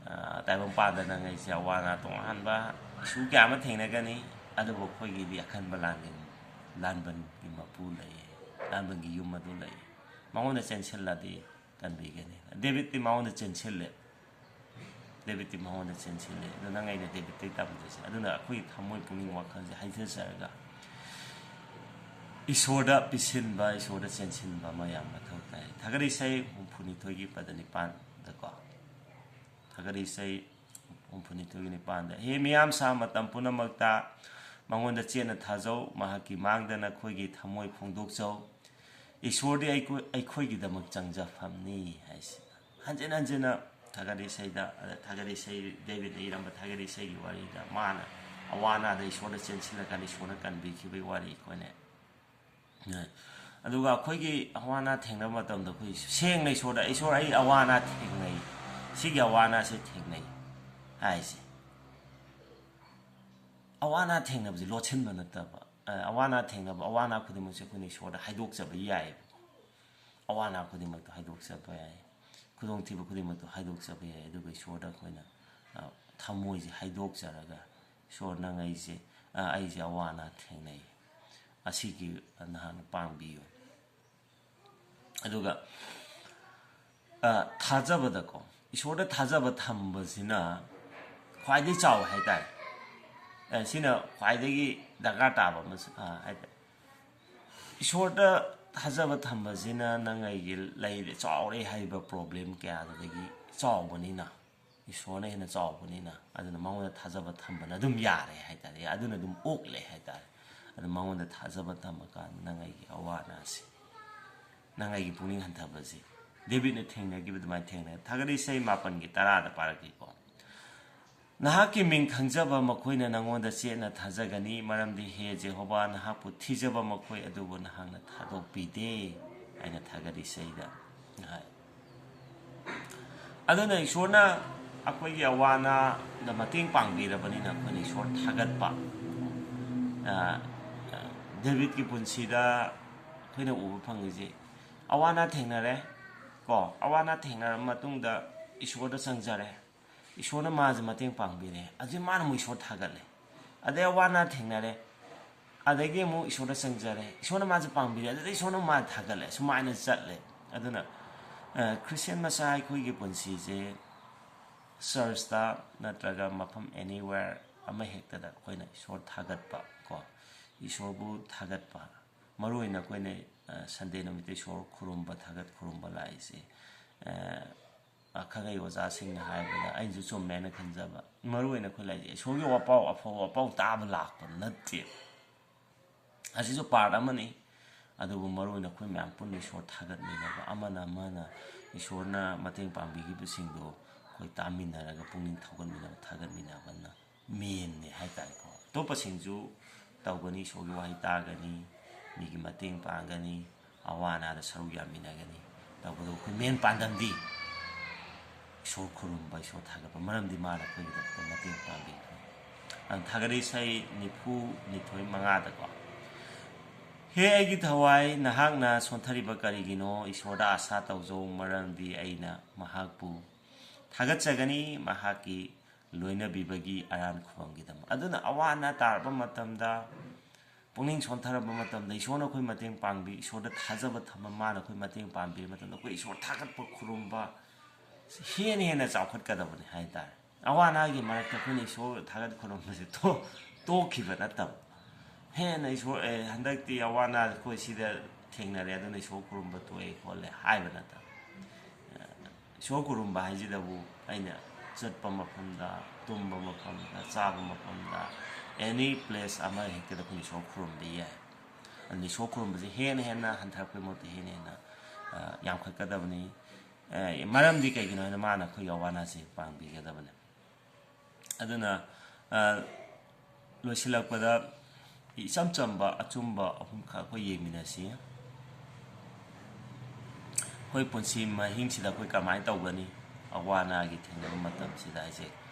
ꯑ, ꯇꯥꯏꯕꯪꯄꯥꯟꯗ ꯅꯪ ꯑꯩꯁꯦ ꯑꯋꯥ ꯑꯅꯥ ꯇꯣꯉꯥꯟꯕ ꯏꯁꯨ ꯀꯌꯥ ꯑꯃ ꯊꯦꯡꯅꯒꯅꯤ, ꯑꯗꯨꯕꯨ ꯑꯩꯈꯣꯏꯒꯤꯗꯤ ꯑꯀꯟꯕ ꯂꯥꯟꯕꯟ, ꯂꯥꯟꯕꯟꯒꯤ ꯃꯄꯨ ꯂꯩꯌꯦ, ꯂꯥꯟꯕꯟꯒꯤ ꯌꯨꯝ ꯑꯗꯨ ꯂꯩꯌꯦ꯫ ꯃꯉꯣꯟꯗ ꯆꯦꯟꯁꯤꯜꯂꯗꯤ ꯀꯟꯕꯤꯒꯅꯤ꯫ ꯗꯦꯕꯤꯠꯇꯤ ꯃꯉꯣꯟꯗ ꯆꯦꯟꯁꯤꯜꯂꯦ꯫ ꯗꯦꯕꯤꯠꯇꯤ ꯃꯉꯣꯟꯗ ꯆꯦꯟꯁꯤꯜꯂꯦ꯫ ꯑꯗꯣ ꯅꯪ ꯑꯩꯅ ꯗꯦꯕꯤꯠꯇꯩ ꯇꯝꯗꯣꯏꯁꯦ꯫ ꯑꯗꯨꯅ ꯑꯩꯈꯣꯏꯒꯤ ꯊꯃꯣꯏ ꯄꯨꯛꯅꯤꯡ ꯋꯥꯈꯜꯁꯦ ꯍꯩꯊꯖꯔꯒ ꯏꯁꯣꯔꯗ ꯄꯤꯁꯤꯟꯕ, ꯏꯁꯣꯔꯗ ꯆꯦꯟꯁꯤꯟꯕ ꯑꯃ ꯌꯥꯝ ꯃꯊꯧ ꯇꯥꯏ꯫ ꯊꯥꯒꯠ ꯏꯁꯩ ꯍꯨꯝꯐꯨꯅꯤꯊꯣꯏꯒꯤ ꯄꯗ ꯅꯤꯄꯥꯟꯗꯀꯣ꯫ ꯊꯥꯒꯠ ꯏꯁꯩ ꯍꯨꯝꯐꯨꯅꯤꯊꯣꯏꯒꯤ ꯅꯤꯄꯥꯟꯗ, "ꯍꯦ ꯃꯤꯌꯥꯝꯁꯥ, ꯃꯇꯝ ꯄꯨꯝꯅꯃꯛꯇ ꯃꯉꯣꯟꯗ ꯆꯦꯠꯅ ꯊꯥꯖꯧ, ꯃꯍꯥꯛꯀꯤ ꯃꯥꯡꯗ ꯅꯈꯣꯏꯒꯤ ꯊꯃꯣꯏ ꯐꯣꯡꯗꯣꯛꯆꯧ꯫ ꯏꯁꯣꯔꯗꯤ ꯑꯩꯈꯣꯏ, ꯑꯩꯈꯣꯏꯒꯤꯗꯃꯛ ꯆꯪꯖꯐꯝꯅꯤ" ꯍꯥꯏꯁꯤ꯫ ꯍꯟꯖꯤꯟ ꯍꯟꯖꯤꯟꯅ ꯊꯥꯒꯠ ꯏꯁꯩꯗ, ꯑꯗ ꯊꯥꯒꯠ ꯏꯁꯩ, ꯗꯦꯕꯤꯠꯅ ꯏꯔꯝꯕ ꯊꯥꯒꯠ ꯏꯁꯩꯒꯤ ꯋꯥꯔꯤꯗ ꯃꯥꯅ ꯑꯋꯥ ꯑꯅꯥꯗ ꯏꯁꯣꯔꯗ ꯆꯦꯟꯁꯤꯜꯂꯀꯥꯟꯗ ꯏꯁꯣꯔꯅ ꯀꯟꯕꯤꯈꯤꯕꯒꯤ ꯋꯥꯔꯤ ꯑꯩꯈꯣꯏꯅ, ꯑꯗꯨꯒ ꯑꯩꯈꯣꯏꯒꯤ ꯑꯋꯥ ꯑꯅꯥ ꯊꯦꯡꯅꯕ ꯃꯇꯝꯗ ꯑꯩꯈꯣꯏ ꯁꯦꯡꯅ ꯏꯁꯣꯔꯗ, "ꯏꯁꯣꯔ, ꯑꯩ ꯑꯋꯥ ꯑꯅꯥ ꯊꯦꯡꯅꯩ, ꯁꯤꯒꯤ ꯑꯋꯥ ꯑꯅꯥꯁꯦ ꯊꯦꯡꯅꯩ" ꯍꯥꯏꯁꯦ꯫ ꯑꯋꯥ ꯑꯅꯥ ꯊꯦꯡꯅꯕꯁꯦ ꯂꯣꯠꯁꯤꯟꯕ ꯅꯠꯇꯕ, ꯑ, ꯑꯋꯥ ꯑꯅꯥ ꯊꯦꯡꯅꯕ, ꯑꯋꯥ ꯑꯅꯥ ꯈꯨꯗꯤꯡꯃꯛꯁꯦ ꯑꯩꯈꯣꯏꯅ ꯏꯁꯣꯔꯗ ꯍꯥꯏꯗꯣꯛꯆꯕ ꯌꯥꯏꯑꯕꯀꯣ꯫ ꯑꯋꯥ ꯑꯅꯥ ꯈꯨꯗꯤꯡꯃꯛꯇꯣ ꯍꯥꯏꯗꯣꯛꯆꯕ ꯌꯥꯏ, ꯈꯨꯗꯣꯡꯊꯤꯕ ꯈꯨꯗꯤꯡꯃꯛꯇꯣ ꯍꯥꯏꯗꯣꯛꯆꯕ ꯌꯥꯏ꯫ ꯑꯗꯨꯒ ꯏꯁꯣꯔꯗ ꯑꯩꯈꯣꯏꯅ, ꯑ, ꯊꯃꯣꯏꯁꯦ ꯍꯥꯏꯗꯣꯛꯆꯔꯒ, "ꯏꯁꯣꯔ, ꯅꯪ ꯑꯩꯁꯦ, ꯑ, ꯑꯩꯁꯦ ꯑꯋꯥ ꯑꯅꯥ ꯊꯦꯡꯅꯩ, ꯑꯁꯤꯒꯤ ꯅꯍꯥꯛꯅ ꯄꯥꯡꯕꯤꯌꯨ, ꯑꯗꯨꯒ, ꯑ, ꯊꯥꯖꯕꯗꯀꯣ, ꯏꯁꯣꯔꯗ ꯊꯥꯖꯕ ꯊꯝꯕꯁꯤꯅ ꯈ꯭ꯋꯥꯏꯗꯒꯤ ꯆꯥꯎꯋꯦ ꯍꯥꯏꯇꯥꯔꯦ꯫ ꯑ, ꯁꯤꯅ ꯈ꯭ꯋꯥꯏꯗꯒꯤ ꯗꯔꯀꯥꯔ ꯇꯥꯕ ꯑꯃꯁꯨ, ꯑ, ꯍꯥꯏꯇꯥꯔꯦ꯫ ꯏꯁꯣꯔꯗ ꯊꯥꯖꯕ ꯊꯝꯕꯁꯤꯅ ꯅꯪ ꯑꯩꯒꯤ ꯂꯩꯔꯦ, ꯆꯥꯎꯔꯦ ꯍꯥꯏꯔꯤꯕ ꯄ꯭ꯔꯣꯕ꯭ꯂꯦꯝ ꯀꯌꯥꯗꯨꯗꯒꯤ ꯆꯥꯎꯕꯅꯤꯅ, ꯏꯁꯣꯔꯅ ꯍꯦꯟꯅ ꯆꯥꯎꯕꯅꯤꯅ, ꯑꯗꯨꯅ ꯃꯉꯣꯟꯗ ꯊꯥꯖꯕ ꯊꯝꯕꯅ ꯑꯗꯨꯝ ꯌꯥꯔꯦ ꯍꯥꯏꯇꯥꯔꯦ, ꯑꯗꯨꯅ ꯑꯗꯨꯝ ꯑꯣꯛꯂꯦ ꯍꯥꯏꯇꯥꯔꯦ꯫ ꯑꯗꯨ ꯃꯉꯣꯟꯗ ꯊꯥꯖꯕ ꯊꯝꯃꯀꯥꯟꯗ ꯅꯪ ꯑꯩꯒꯤ ꯑꯋꯥ ꯑꯅꯥꯁꯤ, ꯅꯪ ꯑꯩꯒꯤ ꯄꯨꯛꯅꯤꯡ ꯍꯟꯊꯕꯁꯤ ꯗꯦꯕꯤꯠꯅ ꯊꯦꯡꯅꯈꯤꯕ ꯑꯗꯨꯃꯥꯏꯅ ꯊꯦꯡꯅ꯫ ꯊꯥꯒꯠ ꯏꯁꯩ ꯃꯥꯄꯟꯒꯤ ꯇꯔꯥꯗ ꯄꯥꯔꯛꯀꯦꯀꯣ꯫ "ꯅꯍꯥꯛꯀꯤ ꯃꯤꯡ ꯈꯪꯖꯕ ꯃꯈꯣꯏꯅ ꯅꯉꯣꯟꯗ ꯆꯦꯠꯅ ꯊꯥꯖꯒꯅꯤ, ꯃꯔꯝꯗꯤ ꯍꯦ ꯖꯦꯍꯣꯕꯥ, ꯅꯍꯥꯛꯄꯨ ꯊꯤꯖꯕ ꯃꯈꯣꯏ ꯑꯗꯨꯕꯨ ꯅꯍꯥꯛꯅ ꯊꯥꯗꯣꯛꯄꯤꯗꯦ" ꯍꯥꯏꯅ ꯊꯥꯒꯠ ꯏꯁꯩꯗ ꯍꯥꯏ꯫ ꯑꯗꯨꯅ ꯏꯁꯣꯔꯅ ꯑꯩꯈꯣꯏꯒꯤ ꯑꯋꯥ ꯑꯅꯥꯗ ꯃꯇꯦꯡ ꯄꯥꯡꯕꯤꯔꯕꯅꯤꯅ ꯑꯩꯈꯣꯏꯅ ꯏꯁꯣꯔ ꯊꯥꯒꯠꯄ, ꯑ, ꯑ, ꯗꯦꯕꯤꯠꯀꯤ ꯄꯨꯟꯁꯤꯗ ꯑꯩꯈꯣꯏꯅ ꯎꯕ ꯐꯪꯉꯤꯁꯦ, ꯑꯋꯥ ꯑꯅꯥ ꯊꯦꯡꯅꯔꯦ ꯀꯣ, ꯑꯋꯥ ꯑꯅꯥ ꯊꯦꯡꯅꯔꯕ ꯃꯇꯨꯡꯗ ꯏꯁꯣꯔꯗ ꯆꯪꯖꯔꯦ, ꯏꯁꯣꯔꯅ ꯃꯥꯁꯦ ꯃꯇꯦꯡ ꯄꯥꯡꯕꯤꯔꯦ, ꯑꯗꯨꯗꯤ ꯃꯥꯅ ꯑꯃꯨꯛ ꯏꯁꯣꯔ ꯊꯥꯒꯠꯂꯦ꯫ ꯑꯗꯩ ꯑꯋꯥ ꯑꯅꯥ ꯊꯦꯡꯅꯔꯦ, ꯑꯗꯒꯤ ꯑꯃꯨꯛ ꯏꯁꯣꯔꯗ ꯆꯪꯖꯔꯦ, ꯏꯁꯣꯔꯅ ꯃꯥꯁꯦ ꯄꯥꯡꯕꯤꯔꯦ, ꯑꯗꯨꯗꯩ ꯏꯁꯣꯔꯅ ꯃꯥ ꯊꯥꯒꯠꯂꯦ꯫ ꯁꯨꯃꯥꯏꯅ ꯆꯠꯂꯦ꯫ ꯑꯗꯨꯅ, ꯑ, ꯈ꯭ꯔꯤꯁꯇꯤꯌꯥꯟ ꯃꯆꯥ ꯑꯩꯈꯣꯏꯒꯤ ꯄꯨꯟꯁꯤꯁꯦ ꯆꯔꯆꯇ ꯅꯠꯇ꯭ꯔꯒ ꯃꯐꯝ anywhere ꯑꯃ ꯍꯦꯛꯇꯗ ꯑꯩꯈꯣꯏꯅ ꯏꯁꯣꯔ ꯊꯥꯒꯠꯄ ꯀꯣ, ꯏꯁꯣꯔꯕꯨ ꯊꯥꯒꯠꯄ, ꯃꯔꯨ ꯑꯣꯏꯅ ꯑꯩꯈꯣꯏꯅ, ꯑ, ꯁꯟꯗꯦ ꯅꯨꯃꯤꯠꯇ ꯏꯁꯣꯔ ꯈꯨꯔꯨꯝꯕ, ꯊꯥꯒꯠ ꯈꯨꯔꯨꯝꯕ ꯂꯥꯛꯏꯁꯦ, ꯑ, ꯑꯈꯪ ꯑꯍꯩ ꯑꯣꯖꯥꯁꯤꯡꯅ ꯍꯥꯏꯕꯗ ꯑꯩꯅꯁꯨ ꯆꯨꯝꯃꯦꯅ ꯈꯟꯖꯕ, ꯃꯔꯨ ꯑꯣꯏꯅ ꯑꯩꯈꯣꯏ ꯂꯥꯏꯔꯤꯛ, ꯏꯁꯣꯔꯒꯤ ꯋꯥꯄꯥꯎ, ꯑꯐꯕ ꯋꯥꯄꯥꯎ ꯇꯥꯕ ꯂꯥꯛꯄ ꯅꯠꯇꯦ꯫ ꯑꯁꯤꯁꯨ ꯄꯥꯔꯠ ꯑꯃꯅꯤ꯫ ꯑꯗꯨꯕꯨ ꯃꯔꯨ ꯑꯣꯏꯅ ꯑꯩꯈꯣꯏ ꯃꯌꯥꯝ ꯄꯨꯟꯅ ꯏꯁꯣꯔ ꯊꯥꯒꯠꯃꯤꯟꯅꯕ, ꯑꯃꯅ ꯑꯃꯅ ꯏꯁꯣꯔꯅ ꯃꯇꯦꯡ ꯄꯥꯡꯕꯤꯈꯤꯕꯁꯤꯡꯗꯨ ꯇꯥꯃꯤꯟꯅꯔꯒ ꯄꯨꯛꯅꯤꯡ ꯊꯧꯒꯠꯃꯤꯟꯅꯕ, ꯊꯥꯒꯠꯃꯤꯟꯅꯕꯅ ꯃꯦꯟꯅꯦ ꯍꯥꯏꯇꯥꯔꯦꯀꯣ꯫ ꯑꯇꯣꯞꯄꯁꯤꯡꯁꯨ ꯇꯧꯒꯅꯤ, ꯏꯁꯣꯔꯒꯤ ꯋꯥꯍꯩ ꯇꯥꯒꯅꯤ, ꯃꯤꯒꯤ ꯃꯇꯦꯡ ꯄꯥꯡꯒꯅꯤ, ꯑꯋꯥ ꯑꯅꯥꯗ ꯁꯔꯨꯛ ꯌꯥꯃꯤꯟꯅꯒꯅꯤ꯫ ꯇꯧꯕꯇꯕꯨ ꯑꯩꯈꯣꯏ ꯃꯦꯟ ꯄꯥꯟꯗꯝꯗꯤ ꯏꯁꯣꯔ ꯈꯨꯔꯨꯝꯕ, ꯏꯁꯣꯔ ꯊꯥꯒꯠꯄ, ꯃꯔꯝꯗꯤ ꯃꯥꯅ ꯑꯩꯈꯣꯏꯒꯤꯗꯃꯛꯇ ꯃꯇꯦꯡ ꯄꯥꯡꯕꯤꯈ꯭ꯔꯦ꯫ ꯑꯗꯨꯅ ꯊꯥꯒꯠꯂꯤ ꯏꯁꯩ ꯅꯤꯐꯨ ꯅꯤꯊꯣꯏ ꯃꯉꯥꯗꯀꯣ, "ꯍꯦ ꯑꯩꯒꯤ ꯊꯋꯥꯏ, ꯅꯍꯥꯛꯅ ꯁꯣꯟꯊꯔꯤꯕ ꯀꯔꯤꯒꯤꯅꯣ? ꯏꯁꯣꯔꯗ ꯑꯥꯁꯥ ꯇꯧꯖꯧ, ꯃꯔꯝꯗꯤ ꯑꯩꯅ ꯃꯍꯥꯛꯄꯨ ꯊꯥꯒꯠꯆꯒꯅꯤ, ꯃꯍꯥꯛꯀꯤ ꯂꯣꯏꯅꯕꯤꯕꯒꯤ ꯑꯔꯥꯟ ꯈꯨꯕꯝꯒꯤꯗꯃꯛ"꯫ ꯑꯗꯨꯅ ꯑꯋꯥ ꯑꯅꯥ ꯇꯥꯔꯕ ꯃꯇꯝꯗ, ꯄꯨꯛꯅꯤꯡ ꯁꯣꯟꯊꯔꯕ ꯃꯇꯝꯗ ꯏꯁꯣꯔꯅ ꯑꯩꯈꯣꯏ ꯃꯇꯦꯡ ꯄꯥꯡꯕꯤ, ꯏꯁꯣꯔꯗ ꯊꯥꯖꯕ ꯊꯝꯕ, ꯃꯥꯅ ꯑꯩꯈꯣꯏ ꯃꯇꯦꯡ ꯄꯥꯡꯕꯤꯔ ꯃꯇꯝꯗ ꯑꯩꯈꯣꯏ ꯏꯁꯣꯔ ꯊꯥꯒꯠꯄ ꯈꯨꯔꯨꯝꯕ ꯍꯦꯟꯅ ꯍꯦꯟꯅ ꯆꯥꯎꯈꯠꯀꯗꯕꯅꯤ ꯍꯥꯏꯇꯥꯔꯦ꯫ ꯑꯋꯥ ꯑꯅꯥꯒꯤ ꯃꯔꯛꯇ ꯑꯩꯈꯣꯏꯅ ꯏꯁꯣꯔ ꯊꯥꯒꯠ ꯈꯨꯔꯨꯝꯕꯁꯦ ꯇꯣ-, ꯇꯣꯛꯈꯤꯕ ꯅꯠꯇꯕ, ꯍꯦꯟꯅ ꯏꯁꯣꯔ, "ꯑꯦ, ꯍꯟꯗꯛꯇꯤ ꯑꯋꯥ ꯑꯅꯥ ꯑꯩꯈꯣꯏ ꯁꯤꯗ ꯊꯦꯡꯅꯔꯦ, ꯑꯗꯨꯅ ꯏꯁꯣꯔ ꯈꯨꯔꯨꯝꯕ ꯇꯣꯛꯑꯦ ꯈꯣꯠꯂꯦ" ꯍꯥꯏꯕ ꯅꯠꯇꯕ꯫ ꯏꯁꯣꯔ ꯈꯨꯔꯨꯝꯕ ꯍꯥꯏꯁꯤꯗꯕꯨ ꯑꯩꯅ ꯆꯠꯄ ꯃꯐꯝꯗ, ꯇꯨꯝꯕ ꯃꯐꯝꯗ, ꯆꯥꯕ ꯃꯐꯝꯗ, any place ꯑꯃ ꯍꯦꯛꯇꯗ ꯑꯩꯈꯣꯏꯅ ꯏꯁꯣꯔ ꯈꯨꯔꯨꯝꯕ ꯌꯥꯏ꯫ ꯑꯗꯨꯅ ꯏꯁꯣꯔ ꯈꯨꯔꯨꯝꯕꯁꯦ ꯍꯦꯟꯅ ꯍꯦꯟꯅ ꯍꯟꯊꯔꯛꯄꯩ ꯃꯍꯨꯠꯇ ꯍꯦꯟꯅ ꯍꯦꯟꯅ, ꯑ, ꯌꯥꯝꯈꯠꯀꯗꯕꯅꯤ꯫ ꯑ, ꯃꯔꯝꯗꯤ ꯀꯩꯒꯤꯅꯣ ꯍꯥꯏꯅ ꯃꯥꯅ ꯑꯩꯈꯣꯏꯒꯤ ꯑꯋꯥ ꯑꯅꯥꯁꯦ ꯄꯥꯡꯕꯤꯒꯗꯕꯅꯦ꯫ ꯑꯗꯨꯅ, ꯑ, ꯂꯣꯏꯁꯤꯜꯂꯛꯄꯗ ꯏꯆꯝ ꯆꯝꯕ ꯑꯆꯨꯝꯕ ꯑꯍꯨꯝꯈꯛ ꯑꯩꯈꯣꯏ ꯌꯦꯡꯃꯤꯟꯅꯁꯤ꯫ ꯑꯩꯈꯣꯏ ꯄꯨꯟꯁꯤ ꯃꯍꯤꯡꯁꯤꯗ ꯑꯩꯈꯣꯏ ꯀꯃꯥꯏꯅ ꯇꯧꯒꯅꯤ? ꯑꯋꯥ ꯑꯅꯥꯒꯤ ꯊꯦꯡꯅꯕ ꯃꯇꯝꯁꯤꯗ ꯍꯥꯏꯁꯦ,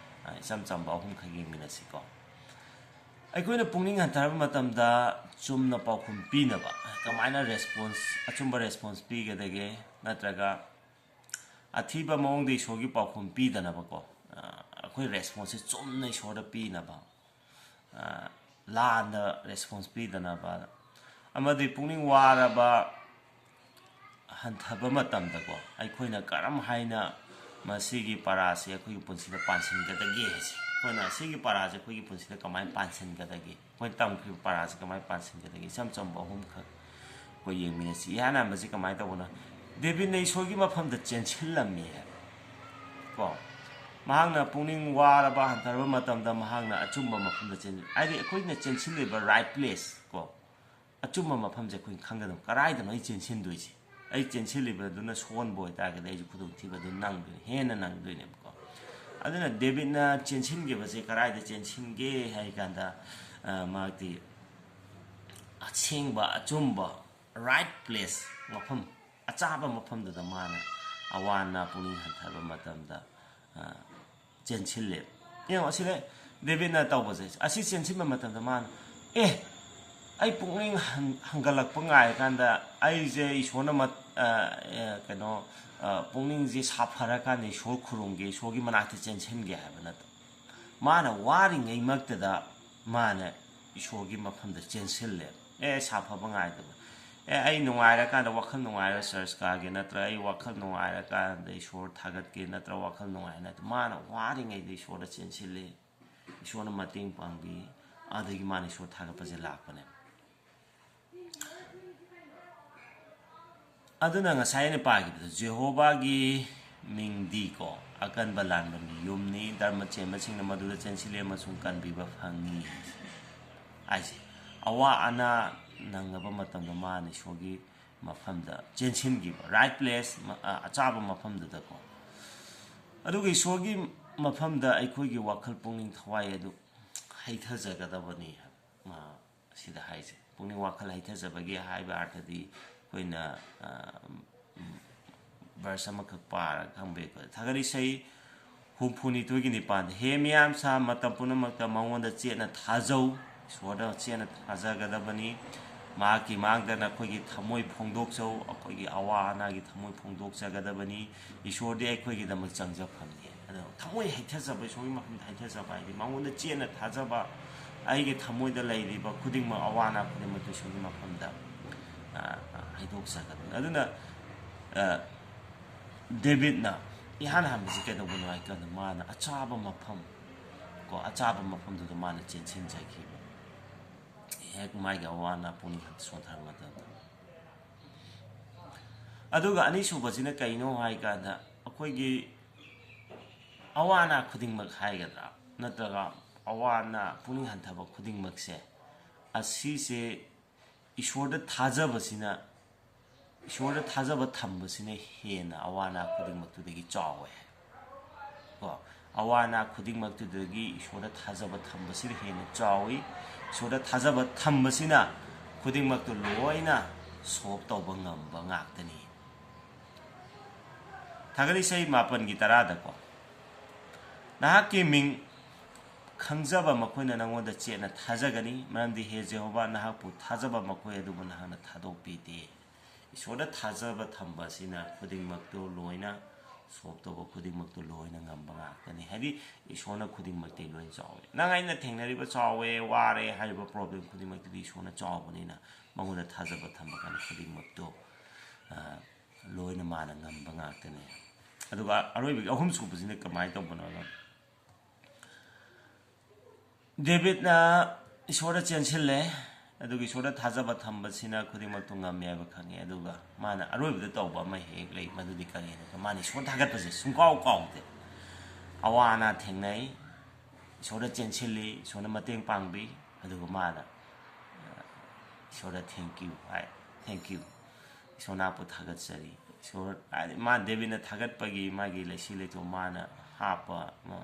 ꯑ, ꯏꯆꯝ ꯆꯝꯕ ꯑꯍꯨꯝꯈꯛ ꯌꯦꯡꯃꯤꯟꯅꯁꯤꯀꯣ꯫ ꯑꯩꯈꯣꯏꯅ ꯄꯨꯛꯅꯤꯡ ꯍꯟꯊꯔꯕ ꯃꯇꯝꯗ ꯆꯨꯝꯅ ꯄꯥꯎꯈꯨꯝ ꯄꯤꯅꯕ ꯀꯃꯥꯏꯅ response, ꯑꯆꯨꯝꯕ response ꯄꯤꯒꯗꯒꯦ? ꯅꯠꯇ꯭ꯔꯒ ꯑꯊꯤꯕ ꯃꯑꯣꯡꯗ ꯏꯁꯣꯔꯒꯤ ꯄꯥꯎꯈꯨꯝ ꯄꯤꯗꯅꯕꯀꯣ, ꯑ, ꯑꯩꯈꯣꯏ responseꯁꯦ ꯆꯨꯝꯅ ꯏꯁꯣꯔꯗ ꯄꯤꯅꯕ, ꯑ, ꯂꯥꯟꯅ response ꯄꯤꯗꯅꯕ, ꯑꯃꯗꯤ ꯄꯨꯛꯅꯤꯡ ꯋꯥꯔꯕ, ꯍꯟꯊꯕ ꯃꯇꯝꯗꯀꯣ, ꯑꯩꯈꯣꯏꯅ ꯀꯔꯝ ꯍꯥꯏꯅ ꯃꯁꯤꯒꯤ ꯄꯔꯥꯁꯤ ꯑꯩꯈꯣꯏꯒꯤ ꯄꯨꯟꯁꯤꯗ ꯄꯥꯟꯁꯤꯟꯒꯗꯒꯦ ꯍꯥꯏꯁꯦ, ꯑꯩꯈꯣꯏꯅ ꯁꯤꯒꯤ ꯄꯔꯥꯁꯦ ꯑꯩꯈꯣꯏꯒꯤ ꯄꯨꯟꯁꯤꯗ ꯀꯃꯥꯏꯅ ꯄꯥꯟꯁꯤꯟꯒꯗꯒꯦ, ꯑꯩꯈꯣꯏꯅ ꯇꯝꯈꯤꯕ ꯄꯔꯥꯁꯦ ꯀꯃꯥꯏꯅ ꯄꯥꯟꯁꯤꯟꯒꯗꯒꯦ, ꯏꯆꯝ ꯆꯝꯕ ꯑꯍꯨꯝꯈꯛ ꯑꯩꯈꯣꯏ ꯌꯦꯡꯃꯤꯟꯅꯁꯤ꯫ ꯏꯍꯥꯟ ꯍꯥꯟꯕꯁꯤ ꯀꯃꯥꯏꯅ ꯇꯧꯕꯅꯣ? ꯗꯦꯕꯤꯠꯅ ꯏꯁꯣꯔꯒꯤ ꯃꯐꯝꯗ ꯆꯦꯟꯁꯤꯜꯂꯝꯃꯤ ꯍꯥꯏꯕ ꯀꯣ꯫ ꯃꯍꯥꯛꯅ ꯄꯨꯛꯅꯤꯡ ꯋꯥꯔꯕ, ꯍꯟꯊꯔꯕ ꯃꯇꯝꯗ ꯃꯍꯥꯛꯅ ꯑꯆꯨꯝꯕ ꯃꯐꯝꯗ ꯆꯦꯟ-, ꯍꯥꯏꯗꯤ ꯑꯩꯈꯣꯏꯅ ꯆꯦꯟꯁꯤꯜꯂꯤꯕ right place ꯀꯣ, ꯑꯆꯨꯝꯕ ꯃꯐꯝꯁꯦ ꯑꯩꯈꯣꯏꯅ ꯈꯪꯒꯗꯕ꯫ ꯀꯗꯥꯏꯗꯅꯣ ꯑꯩ ꯆꯦꯟꯁꯤꯟꯗꯣꯏꯁꯦ? ꯑꯩ ꯆꯦꯟꯁꯤꯜꯂꯤꯕꯗꯨꯅ ꯁꯣꯟꯕ ꯑꯣꯏꯇꯥꯔꯒꯗꯤ ꯑꯩꯁꯨ ꯈꯨꯗꯣꯡꯊꯤꯕ ꯑꯗꯨꯝ ꯅꯪꯗꯣꯏꯅꯤ, ꯍꯦꯟꯅ ꯅꯪꯗꯣꯏꯅꯦꯕꯀꯣ꯫ ꯑꯗꯨꯅ ꯗꯦꯕꯤꯠꯅ ꯆꯦꯟꯁꯤꯟꯈꯤꯕꯁꯦ ꯀꯗꯥꯏꯗ ꯆꯦꯟꯁꯤꯟꯒꯦ ꯍꯥꯏ ꯀꯥꯟꯗ, ꯑ, ꯃꯍꯥꯛꯇꯤ ꯑꯁꯦꯡꯕ, ꯑꯆꯨꯝꯕ, right place, ꯃꯐꯝ, ꯑꯆꯥꯕ ꯃꯐꯝꯗꯨꯗ ꯃꯥꯅ ꯑꯋꯥ ꯑꯅꯥ ꯄꯨꯛꯅꯤꯡ ꯍꯟꯊꯕ ꯃꯇꯝꯗ, ꯑ, ꯆꯦꯟꯁꯤꯜꯂꯦ꯫ ꯌꯦꯡꯉꯣ, ꯑꯁꯤꯗ ꯗꯦꯕꯤꯠꯅ ꯇꯧꯕꯁꯦ, ꯑꯁꯤ ꯆꯦꯟꯁꯤꯟꯕ ꯃꯇꯝꯗ ꯃꯥꯅ, "ꯑꯦ, ꯑꯩ ꯄꯨꯛꯅꯤꯡ ꯍꯟ-, ꯍꯟꯒꯠꯂꯛꯄ ꯉꯥꯏꯔꯀꯥꯟꯗ ꯑꯩꯁꯦ ꯏꯁꯣꯔꯅ ꯃꯠ-, ꯑ, ꯑ, ꯀꯩꯅꯣ, ꯑ, ꯄꯨꯛꯅꯤꯡꯁꯦ ꯁꯥꯐꯔꯀꯥꯟꯗ ꯏꯁꯣꯔ ꯈꯨꯔꯨꯝꯒꯦ, ꯏꯁꯣꯔꯒꯤ ꯃꯅꯥꯛꯇ ꯆꯦꯟꯁꯤꯟꯒꯦ" ꯍꯥꯏꯕ ꯅꯠꯇꯕ꯫ ꯃꯥꯅ ꯋꯥꯔꯤꯉꯩꯃꯛꯇꯗ ꯃꯥꯅ ꯏꯁꯣꯔꯒꯤ ꯃꯐꯝꯗ ꯆꯦꯟꯁꯤꯜꯂꯦ꯫ "ꯑꯦ, ꯁꯥꯐꯕ ꯉꯥꯏꯗꯕ꯫ ꯑꯦ, ꯑꯩ ꯅꯨꯡꯉꯥꯏꯔꯀꯥꯟꯗ ꯋꯥꯈꯜ ꯅꯨꯡꯉꯥꯏꯔ ꯆꯔꯆ ꯀꯥꯒꯦ, ꯅꯠꯇ꯭ꯔꯒ ꯑꯩ ꯋꯥꯈꯜ ꯅꯨꯡꯉꯥꯏꯔꯀꯥꯟꯗ ꯏꯁꯣꯔ ꯊꯥꯒꯠꯀꯦ, ꯅꯠꯇ꯭ꯔꯒ ꯋꯥꯈꯜ ꯅꯨꯡꯉꯥꯏꯔ", ꯅꯠꯇ꯭ꯔꯒ ꯃꯥꯅ ꯋꯥꯔꯤꯉꯩꯗ ꯏꯁꯣꯔꯗ ꯆꯦꯟꯁꯤꯜꯂꯤ, ꯏꯁꯣꯔꯅ ꯃꯇꯦꯡ ꯄꯥꯡꯕꯤ, ꯑꯗꯒꯤ ꯃꯥꯅ ꯏꯁꯣꯔ ꯊꯥꯒꯠꯄꯁꯦ ꯂꯥꯛꯄꯅꯦ꯫ ꯑꯗꯨꯅ ꯉꯁꯥꯏ ꯑꯩꯅ ꯄꯥꯈꯤꯕꯗꯣ, "ꯖꯦꯍꯣꯚꯥꯒꯤ ꯃꯤꯡꯗꯤꯀꯣ, ꯑꯀꯟꯕ ꯂꯥꯟꯕ ꯃꯤꯌꯨꯝꯅꯤ, ꯙꯔꯃ ꯆꯦꯟꯕꯁꯤꯡꯅ ꯃꯗꯨꯗ ꯆꯦꯟꯁꯤꯜꯂꯤ ꯑꯃꯁꯨꯡ ꯀꯟꯕꯤꯕ ꯐꯪꯉꯤ" ꯍꯥꯏꯁꯦ꯫ ꯑꯋꯥ ꯑꯅꯥ ꯅꯪꯂꯕ ꯃꯇꯝꯗ ꯃꯥꯅ ꯏꯁꯣꯔꯒꯤ ꯃꯐꯝꯗ ꯆꯦꯟꯁꯤꯟꯈꯤꯕ, right place, ꯃ-, ꯑ, ꯑꯆꯥꯕ ꯃꯐꯝꯗꯨꯗꯀꯣ꯫ ꯑꯗꯨꯒ ꯏꯁꯣꯔꯒꯤ ꯃꯐꯝꯗ ꯑꯩꯈꯣꯏꯒꯤ ꯋꯥꯈꯜ, ꯄꯨꯛꯅꯤꯡ, ꯊꯋꯥꯏ ꯑꯗꯨ ꯍꯩꯊꯖꯒꯗꯕꯅꯤ ꯍꯥꯏꯕ꯫ ꯃꯥ ꯑꯁꯤꯗ ꯍꯥꯏꯁꯦ꯫ ꯄꯨꯛꯅꯤꯡ ꯋꯥꯈꯜ ꯍꯩꯊꯖꯕꯒꯤ ꯍꯥꯏꯕ ꯑꯥꯔꯊꯗꯤ ꯑꯩꯈꯣꯏꯅ, ꯑ, ꯎꯝ, ꯚꯔꯁ ꯑꯃꯈꯛ ꯄꯥꯔꯒ ꯈꯪꯕ ꯌꯥꯏꯀꯣ꯫ ꯊꯥꯒꯠ ꯏꯁꯩ ꯍꯨꯝꯐꯨꯅꯤꯊꯣꯏꯒꯤ ꯅꯤꯄꯥꯟꯗ, "ꯍꯦ ꯃꯤꯌꯥꯝꯁꯥ, ꯃꯇꯝ ꯄꯨꯝꯅꯃꯛꯇ ꯃꯉꯣꯟꯗ ꯆꯦꯠꯅ ꯊꯥꯖꯧ", ꯏꯁꯣꯔꯗ ꯆꯦꯠꯅ ꯊꯥꯖꯒꯗꯕꯅꯤ꯫ ꯃꯍꯥꯛꯀꯤ ꯃꯥꯡꯗ ꯅꯈꯣꯏꯒꯤ ꯊꯃꯣꯏ ꯐꯣꯡꯗꯣꯛꯆꯧ, ꯑꯩꯈꯣꯏꯒꯤ ꯑꯋꯥ ꯑꯅꯥꯒꯤ ꯊꯃꯣꯏ ꯐꯣꯡꯗꯣꯛꯆꯒꯗꯕꯅꯤ꯫ ꯏꯁꯣꯔꯗꯤ ꯑꯩꯈꯣꯏꯒꯤꯗꯃꯛ ꯆꯪꯖꯐꯝꯅꯤ꯫ ꯑꯗꯣ ꯊꯃꯣꯏ ꯍꯩꯊꯖꯕ, ꯏꯁꯣꯔꯒꯤ ꯃꯐꯝꯗ ꯍꯩꯊꯖꯕ ꯍꯥꯏꯗꯤ ꯃꯉꯣꯟꯗ ꯆꯦꯠꯅ ꯊꯥꯖꯕ, ꯑꯩꯒꯤ ꯊꯃꯣꯏꯗ ꯂꯩꯔꯤꯕ ꯈꯨꯗꯤꯡꯃꯛ, ꯑꯋꯥ ꯑꯅꯥ ꯈꯨꯗꯤꯡꯃꯛꯇꯨ ꯏꯁꯣꯔꯒꯤ ꯃꯐꯝꯗ, ꯑ, ꯑ, ꯍꯩꯗꯣꯛꯆꯒꯗꯕꯅꯤ꯫ ꯑꯗꯨꯅ, ꯑ, ꯗꯦꯕꯤꯠꯅ ꯏꯍꯥꯟ ꯍꯥꯟꯕꯁꯤ ꯀꯩꯗꯧꯕꯅꯣ ꯍꯥꯏ ꯀꯥꯟꯗ, ꯃꯥꯅ ꯑꯆꯥꯕ ꯃꯐꯝ, ꯀꯣ, ꯑꯆꯥꯕ ꯃꯐꯝꯗꯨꯗ ꯃꯥꯅ ꯆꯦꯟꯁꯤꯟꯖꯈꯤꯕ, ꯍꯦꯛ ꯃꯥꯒꯤ ꯑꯋꯥ ꯑꯅꯥ ꯄꯨꯛꯅꯤꯡ ꯁꯣꯟꯊꯔꯛꯄ ꯃꯇꯝꯗ꯫ ꯑꯗꯨꯒ ꯑꯅꯤꯁꯨꯕꯁꯤꯅ ꯀꯩꯅꯣ ꯍꯥꯏ ꯀꯥꯟꯗ, ꯑꯩꯈꯣꯏꯒꯤ ꯑꯋꯥ ꯑꯅꯥ ꯈꯨꯗꯤꯡꯃꯛ ꯍꯥꯏꯒꯗ꯭ꯔꯥ, ꯅꯠꯇ꯭ꯔꯒ ꯑꯋꯥ ꯑꯅꯥ, ꯄꯨꯛꯅꯤꯡ ꯍꯟꯊꯕ ꯈꯨꯗꯤꯡꯃꯛꯁꯦ, ꯑꯁꯤꯁꯦ ꯏꯁꯣꯔꯗ ꯊꯥꯖꯕꯁꯤꯅ, ꯏꯁꯣꯔꯗ ꯊꯥꯖꯕ ꯊꯝꯕꯁꯤꯅ ꯍꯦꯟꯅ ꯑꯋꯥ ꯑꯅꯥ ꯈꯨꯗꯤꯡꯃꯛꯇꯨꯗꯒꯤ ꯆꯥꯎꯋꯦ꯫ ꯀꯣ, ꯑꯋꯥ ꯑꯅꯥ ꯈꯨꯗꯤꯡꯃꯛꯇꯨꯗꯒꯤ ꯏꯁꯣꯔꯗ ꯊꯥꯖꯕ ꯊꯝꯕꯁꯤꯅ ꯍꯦꯟꯅ ꯆꯥꯎꯏ꯫ ꯏꯁꯣꯔꯗ ꯊꯥꯖꯕ ꯊꯝꯕꯁꯤꯅ ꯈꯨꯗꯤꯡꯃꯛꯇꯨ ꯂꯣꯏꯅ ꯁꯣꯞ ꯇꯧꯕ ꯉꯝꯕ ꯉꯥꯛꯇꯅꯤ꯫ ꯊꯥꯒꯠ ꯏꯁꯩ ꯃꯥꯄꯟꯒꯤ ꯇꯔꯥꯗꯀꯣ, "ꯅꯍꯥꯛꯀꯤ ꯃꯤꯡ ꯈꯪꯖꯕ ꯃꯈꯣꯏꯅ ꯅꯪꯉꯣꯟꯗ ꯆꯦꯠꯅ ꯊꯥꯖꯒꯅꯤ, ꯃꯔꯝꯗꯤ ꯍꯦ ꯖꯦꯍꯣꯚꯥ, ꯅꯍꯥꯛꯄꯨ ꯊꯥꯖꯕ ꯃꯈꯣꯏ ꯑꯗꯨꯕꯨ ꯅꯍꯥꯛꯅ ꯊꯥꯗꯣꯛꯄꯤꯗꯦ꯫" ꯏꯁꯣꯔꯗ ꯊꯥꯖꯕ ꯊꯝꯕ ꯑꯁꯤꯅ ꯈꯨꯗꯤꯡꯃꯛꯇꯨ ꯂꯣꯏꯅ, ꯁꯣꯞ ꯇꯧꯕ ꯈꯨꯗꯤꯡꯃꯛꯇꯨ ꯂꯣꯏꯅ ꯉꯝꯕ ꯉꯥꯛꯇꯅꯤ꯫ ꯍꯥꯏꯗꯤ ꯏꯁꯣꯔꯅ ꯈꯨꯗꯤꯡꯃꯛꯇꯤ ꯂꯣꯏ ꯆꯥꯎꯋꯦ꯫ ꯅꯪ ꯑꯩꯅ ꯊꯦꯡꯅꯔꯤꯕ ꯆꯥꯎꯋꯦ, ꯋꯥꯔꯦ ꯍꯥꯏꯔꯤꯕ ꯄ꯭ꯔꯣꯕ꯭ꯂꯦꯝ ꯈꯨꯗꯤꯡꯃꯛꯇꯨꯗꯤ ꯏꯁꯣꯔꯅ ꯆꯥꯎꯕꯅꯤꯅ ꯃꯉꯣꯟꯗ ꯊꯥꯖꯕ ꯊꯝꯕ ꯀꯥꯟꯗ ꯈꯨꯗꯤꯡꯃꯛꯇꯨ, ꯑ, ꯂꯣꯏꯅ ꯃꯥꯅ ꯉꯝꯕ ꯉꯥꯛꯇꯅꯤ꯫ ꯑꯗꯨꯒ ꯑꯔꯣꯏꯕꯒꯤ ꯑꯍꯨꯝ ꯁꯨꯕꯁꯤꯅ ꯀꯃꯥꯏꯅ ꯇꯧꯕꯅꯣ ꯍꯥꯏꯕ, ꯗꯦꯕꯤꯠꯅ ꯏꯁꯣꯔꯗ ꯆꯦꯟꯁꯤꯜꯂꯦ, ꯑꯗꯨꯒ ꯏꯁꯣꯔꯗ ꯊꯥꯖꯕ ꯊꯝꯕꯁꯤꯅ ꯈꯨꯗꯤꯡꯃꯛꯇꯨ ꯉꯝꯃꯦ ꯍꯥꯏꯕ ꯈꯪꯉꯦ꯫ ꯑꯗꯨꯒ ꯃꯥꯅ ꯑꯔꯣꯏꯕꯗ ꯇꯧꯕ ꯑꯃ ꯍꯦꯛ ꯂꯩ, ꯃꯗꯨꯗꯤ ꯀꯔꯤꯅꯣ? ꯃꯥꯅ ꯏꯁꯣꯔ ꯊꯥꯒꯠꯄꯁꯦ ꯁꯨꯡꯀꯥꯎ ꯀꯥꯎꯗꯦ꯫ ꯑꯋꯥ ꯑꯅꯥ ꯊꯦꯡꯅꯩ, ꯏꯁꯣꯔꯗ ꯆꯦꯟꯁꯤꯜꯂꯤ, ꯏꯁꯣꯔꯅ ꯃꯇꯦꯡ ꯄꯥꯡꯕꯤ, ꯑꯗꯨꯒ ꯃꯥꯅ, ꯑ, ꯏꯁꯣꯔꯗ "Thank you" high, "Thank you, ꯏꯁꯣꯔ ꯅꯍꯥꯛꯄꯨ ꯊꯥꯒꯠꯆꯔꯤ꯫" ꯏꯁꯣꯔ ꯍꯥꯏꯗꯤ ꯃꯥ ꯗꯦꯕꯤꯠꯅ ꯊꯥꯒꯠꯄꯒꯤ ꯃꯥꯒꯤ ꯂꯩꯁꯤ ꯂꯩꯊꯣꯡ ꯃꯥꯅ ꯍꯥꯞꯄ, ꯃꯥ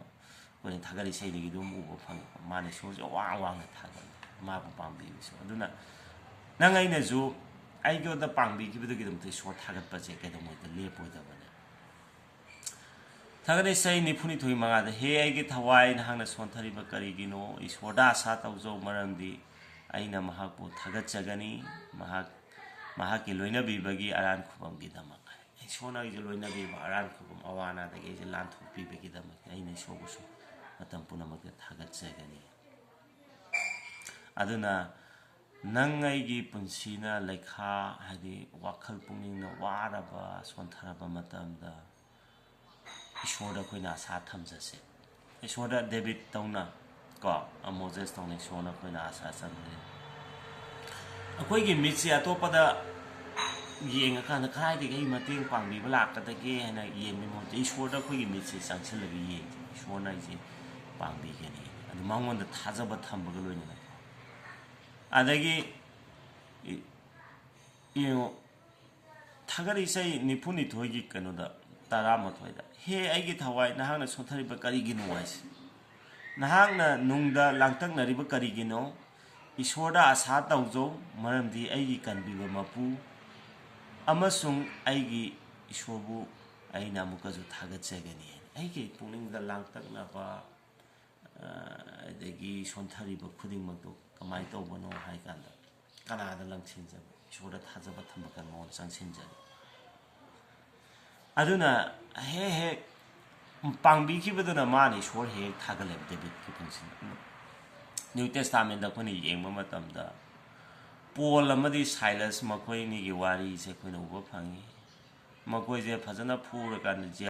ꯑꯩꯈꯣꯏꯅ ꯊꯥꯒꯠ ꯏꯁꯩꯗꯒꯤ ꯑꯗꯨꯝ ꯎꯕ ꯐꯪꯉꯦ꯫ ꯃꯥꯅ ꯏꯁꯣꯔꯁꯦ ꯋꯥꯡ ꯋꯥꯡꯅ ꯊꯥꯒꯠꯂꯤ, ꯃꯥꯕꯨ ꯄꯥꯝꯕꯤꯕꯁꯨ꯫ ꯑꯗꯨꯅ ꯅꯪ ꯑꯩꯅꯁꯨ ꯑꯩꯉꯣꯟꯗ ꯄꯥꯡꯕꯤꯈꯤꯕꯗꯨꯒꯤꯗꯃꯛꯇ ꯏꯁꯣꯔ ꯊꯥꯒꯠꯄꯁꯦ ꯀꯩꯗꯧꯉꯩꯗ ꯂꯦꯞꯄꯣꯏꯗꯕꯅꯦ꯫ ꯊꯥꯒꯠ ꯏꯁꯩ ꯅꯤꯐꯨꯅꯤꯊꯣꯏ ꯃꯉꯥꯗ, "ꯍꯦ ꯑꯩꯒꯤ ꯊꯋꯥꯏ, ꯅꯍꯥꯛꯅ ꯁꯣꯟꯊꯔꯤꯕ ꯀꯔꯤꯒꯤꯅꯣ? ꯏꯁꯣꯔꯗ ꯑꯁꯥ ꯇꯧꯖꯧ, ꯃꯔꯝꯗꯤ ꯑꯩꯅ ꯃꯍꯥꯛꯄꯨ ꯊꯥꯒꯠꯆꯒꯅꯤ, ꯃꯍꯥꯛ, ꯃꯍꯥꯛꯀꯤ ꯂꯣꯏꯅꯕꯤꯕꯒꯤ ꯑꯔꯥꯟ ꯈꯨꯕꯝꯒꯤꯗꯃꯛ꯫" ꯏꯁꯣꯔꯅ ꯑꯩꯁꯦ ꯂꯣꯏꯅꯕꯤꯕ, ꯑꯔꯥꯟ ꯈꯨꯕꯝ, ꯑꯋꯥ ꯑꯅꯥꯗꯒꯤ ꯑꯩꯁꯦ ꯂꯥꯟꯊꯣꯛꯄꯤꯕꯒꯤꯗꯃꯛꯇ ꯑꯩꯅ ꯏꯁꯣꯔꯕꯨꯁꯨ ꯃꯇꯝ ꯄꯨꯝꯅꯃꯛꯇ ꯊꯥꯒꯠꯆꯒꯅꯤ꯫ ꯑꯗꯨꯅ ꯅꯪ ꯑꯩꯒꯤ ꯄꯨꯟꯁꯤꯅ ꯂꯩꯈꯥ, ꯍꯥꯏꯗꯤ ꯋꯥꯈꯜ ꯄꯨꯛꯅꯤꯡꯅ ꯋꯥꯔꯕ, ꯁꯣꯟꯊꯔꯕ ꯃꯇꯝꯗ ꯏꯁꯣꯔꯗ ꯑꯩꯈꯣꯏꯅ ꯑꯁꯥ ꯊꯝꯖꯁꯦ꯫ ꯏꯁꯣꯔꯗ ꯗꯦꯕꯤꯠ ꯇꯧꯅ ꯀꯣ, ꯃꯣꯖꯦꯁ ꯇꯧꯅ ꯏꯁꯣꯔꯅ ꯑꯩꯈꯣꯏꯅ ꯑꯁꯥ ꯆꯪꯍꯜꯂꯤ꯫ ꯑꯩꯈꯣꯏꯒꯤ ꯃꯤꯠꯁꯦ ꯑꯇꯣꯞꯄꯗ ꯌꯦꯡꯉꯀꯥꯟꯗ ꯀꯗꯥꯏꯗꯒꯤ ꯑꯩ ꯃꯇꯦꯡ ꯄꯥꯡꯕꯤꯕ ꯂꯥꯛꯀꯗꯒꯦ ꯍꯥꯏꯅ ꯌꯦꯡꯕꯒꯤ ꯃꯍꯨꯠꯇ ꯏꯁꯣꯔꯗ ꯑꯩꯈꯣꯏꯒꯤ ꯃꯤꯠꯁꯦ ꯆꯪꯁꯤꯜꯂꯒ ꯌꯦꯡꯁꯦ꯫ ꯏꯁꯣꯔꯅ ꯑꯩꯁꯦ ꯄꯥꯡꯕꯤꯒꯅꯤ꯫ ꯑꯗꯨ ꯃꯉꯣꯟꯗ ꯊꯥꯖꯕ ꯊꯝꯕꯒ ꯂꯣꯏꯅꯅꯀꯣ꯫ ꯑꯗꯒꯤ ꯏ-, ꯌꯦꯡꯉꯣ, ꯊꯥꯒꯠ ꯏꯁꯩ ꯅꯤꯐꯨꯅꯤꯊꯣꯏꯒꯤ ꯀꯩꯅꯣꯗ, ꯇꯔꯥꯃꯥꯊꯣꯏꯗ, "ꯍꯦ ꯑꯩꯒꯤ ꯊꯋꯥꯏ, ꯅꯍꯥꯛꯅ ꯁꯣꯟꯊꯔꯤꯕ ꯀꯔꯤꯒꯤꯅꯣ?" ꯍꯥꯏꯁꯦ꯫ "ꯅꯍꯥꯛꯅ ꯅꯨꯡꯗ ꯂꯥꯡꯇꯛꯅꯔꯤꯕ ꯀꯔꯤꯒꯤꯅꯣ? ꯏꯁꯣꯔꯗ ꯑꯁꯥ ꯇꯧꯖꯧ, ꯃꯔꯝꯗꯤ ꯑꯩꯒꯤ ꯀꯟꯕꯤꯕ ꯃꯄꯨ ꯑꯃꯁꯨꯡ ꯑꯩꯒꯤ ꯏꯁꯣꯔꯕꯨ ꯑꯩꯅ ꯑꯃꯨꯛꯀꯁꯨ ꯊꯥꯒꯠꯆꯒꯅꯤ" ꯍꯥꯏꯅ꯫ ꯑꯩꯒꯤ ꯄꯨꯛꯅꯤꯡꯗ ꯂꯥꯡꯇꯛꯅꯕ, ꯑ, ꯑꯗꯒꯤ ꯁꯣꯟꯊꯔꯤꯕ ꯈꯨꯗꯤꯡꯃꯛꯇꯨ ꯀꯃꯥꯏꯅ ꯇꯧꯕꯅꯣ ꯍꯥꯏ ꯀꯥꯟꯗ, ꯀꯅꯥꯗ ꯂꯪꯁꯤꯟꯖꯕ? ꯏꯁꯣꯔꯗ ꯊꯥꯖꯕ ꯊꯝꯕ ꯀꯟꯕ ꯆꯪꯁꯤꯟꯖꯕ꯫ ꯑꯗꯨꯅ ꯍꯦꯛ ꯍꯦꯛ ꯄꯥꯡꯕꯤꯈꯤꯕꯗꯨꯅ ꯃꯥꯅ ꯏꯁꯣꯔ ꯍꯦꯛ ꯊꯥꯒꯠꯂꯦꯕ ꯗꯦꯕꯤꯠꯀꯤ ꯄꯨꯟꯁꯤꯗ꯫ ꯅ꯭ꯌꯨ ꯇꯦꯁꯇꯥꯃꯦꯟꯗ ꯑꯩꯈꯣꯏꯅ ꯌꯦꯡꯕ ꯃꯇꯝꯗ ꯄꯣꯜ ꯑꯃꯗꯤ ꯁꯥꯏꯂꯁ ꯃꯈꯣꯏ ꯑꯅꯤꯒꯤ ꯋꯥꯔꯤꯁꯦ ꯑꯩꯈꯣꯏꯅ ꯎꯕ ꯐꯪꯉꯤ꯫ ꯃꯈꯣꯏꯁꯦ ꯐꯖꯅ ꯐꯨꯔꯀꯥꯟꯗ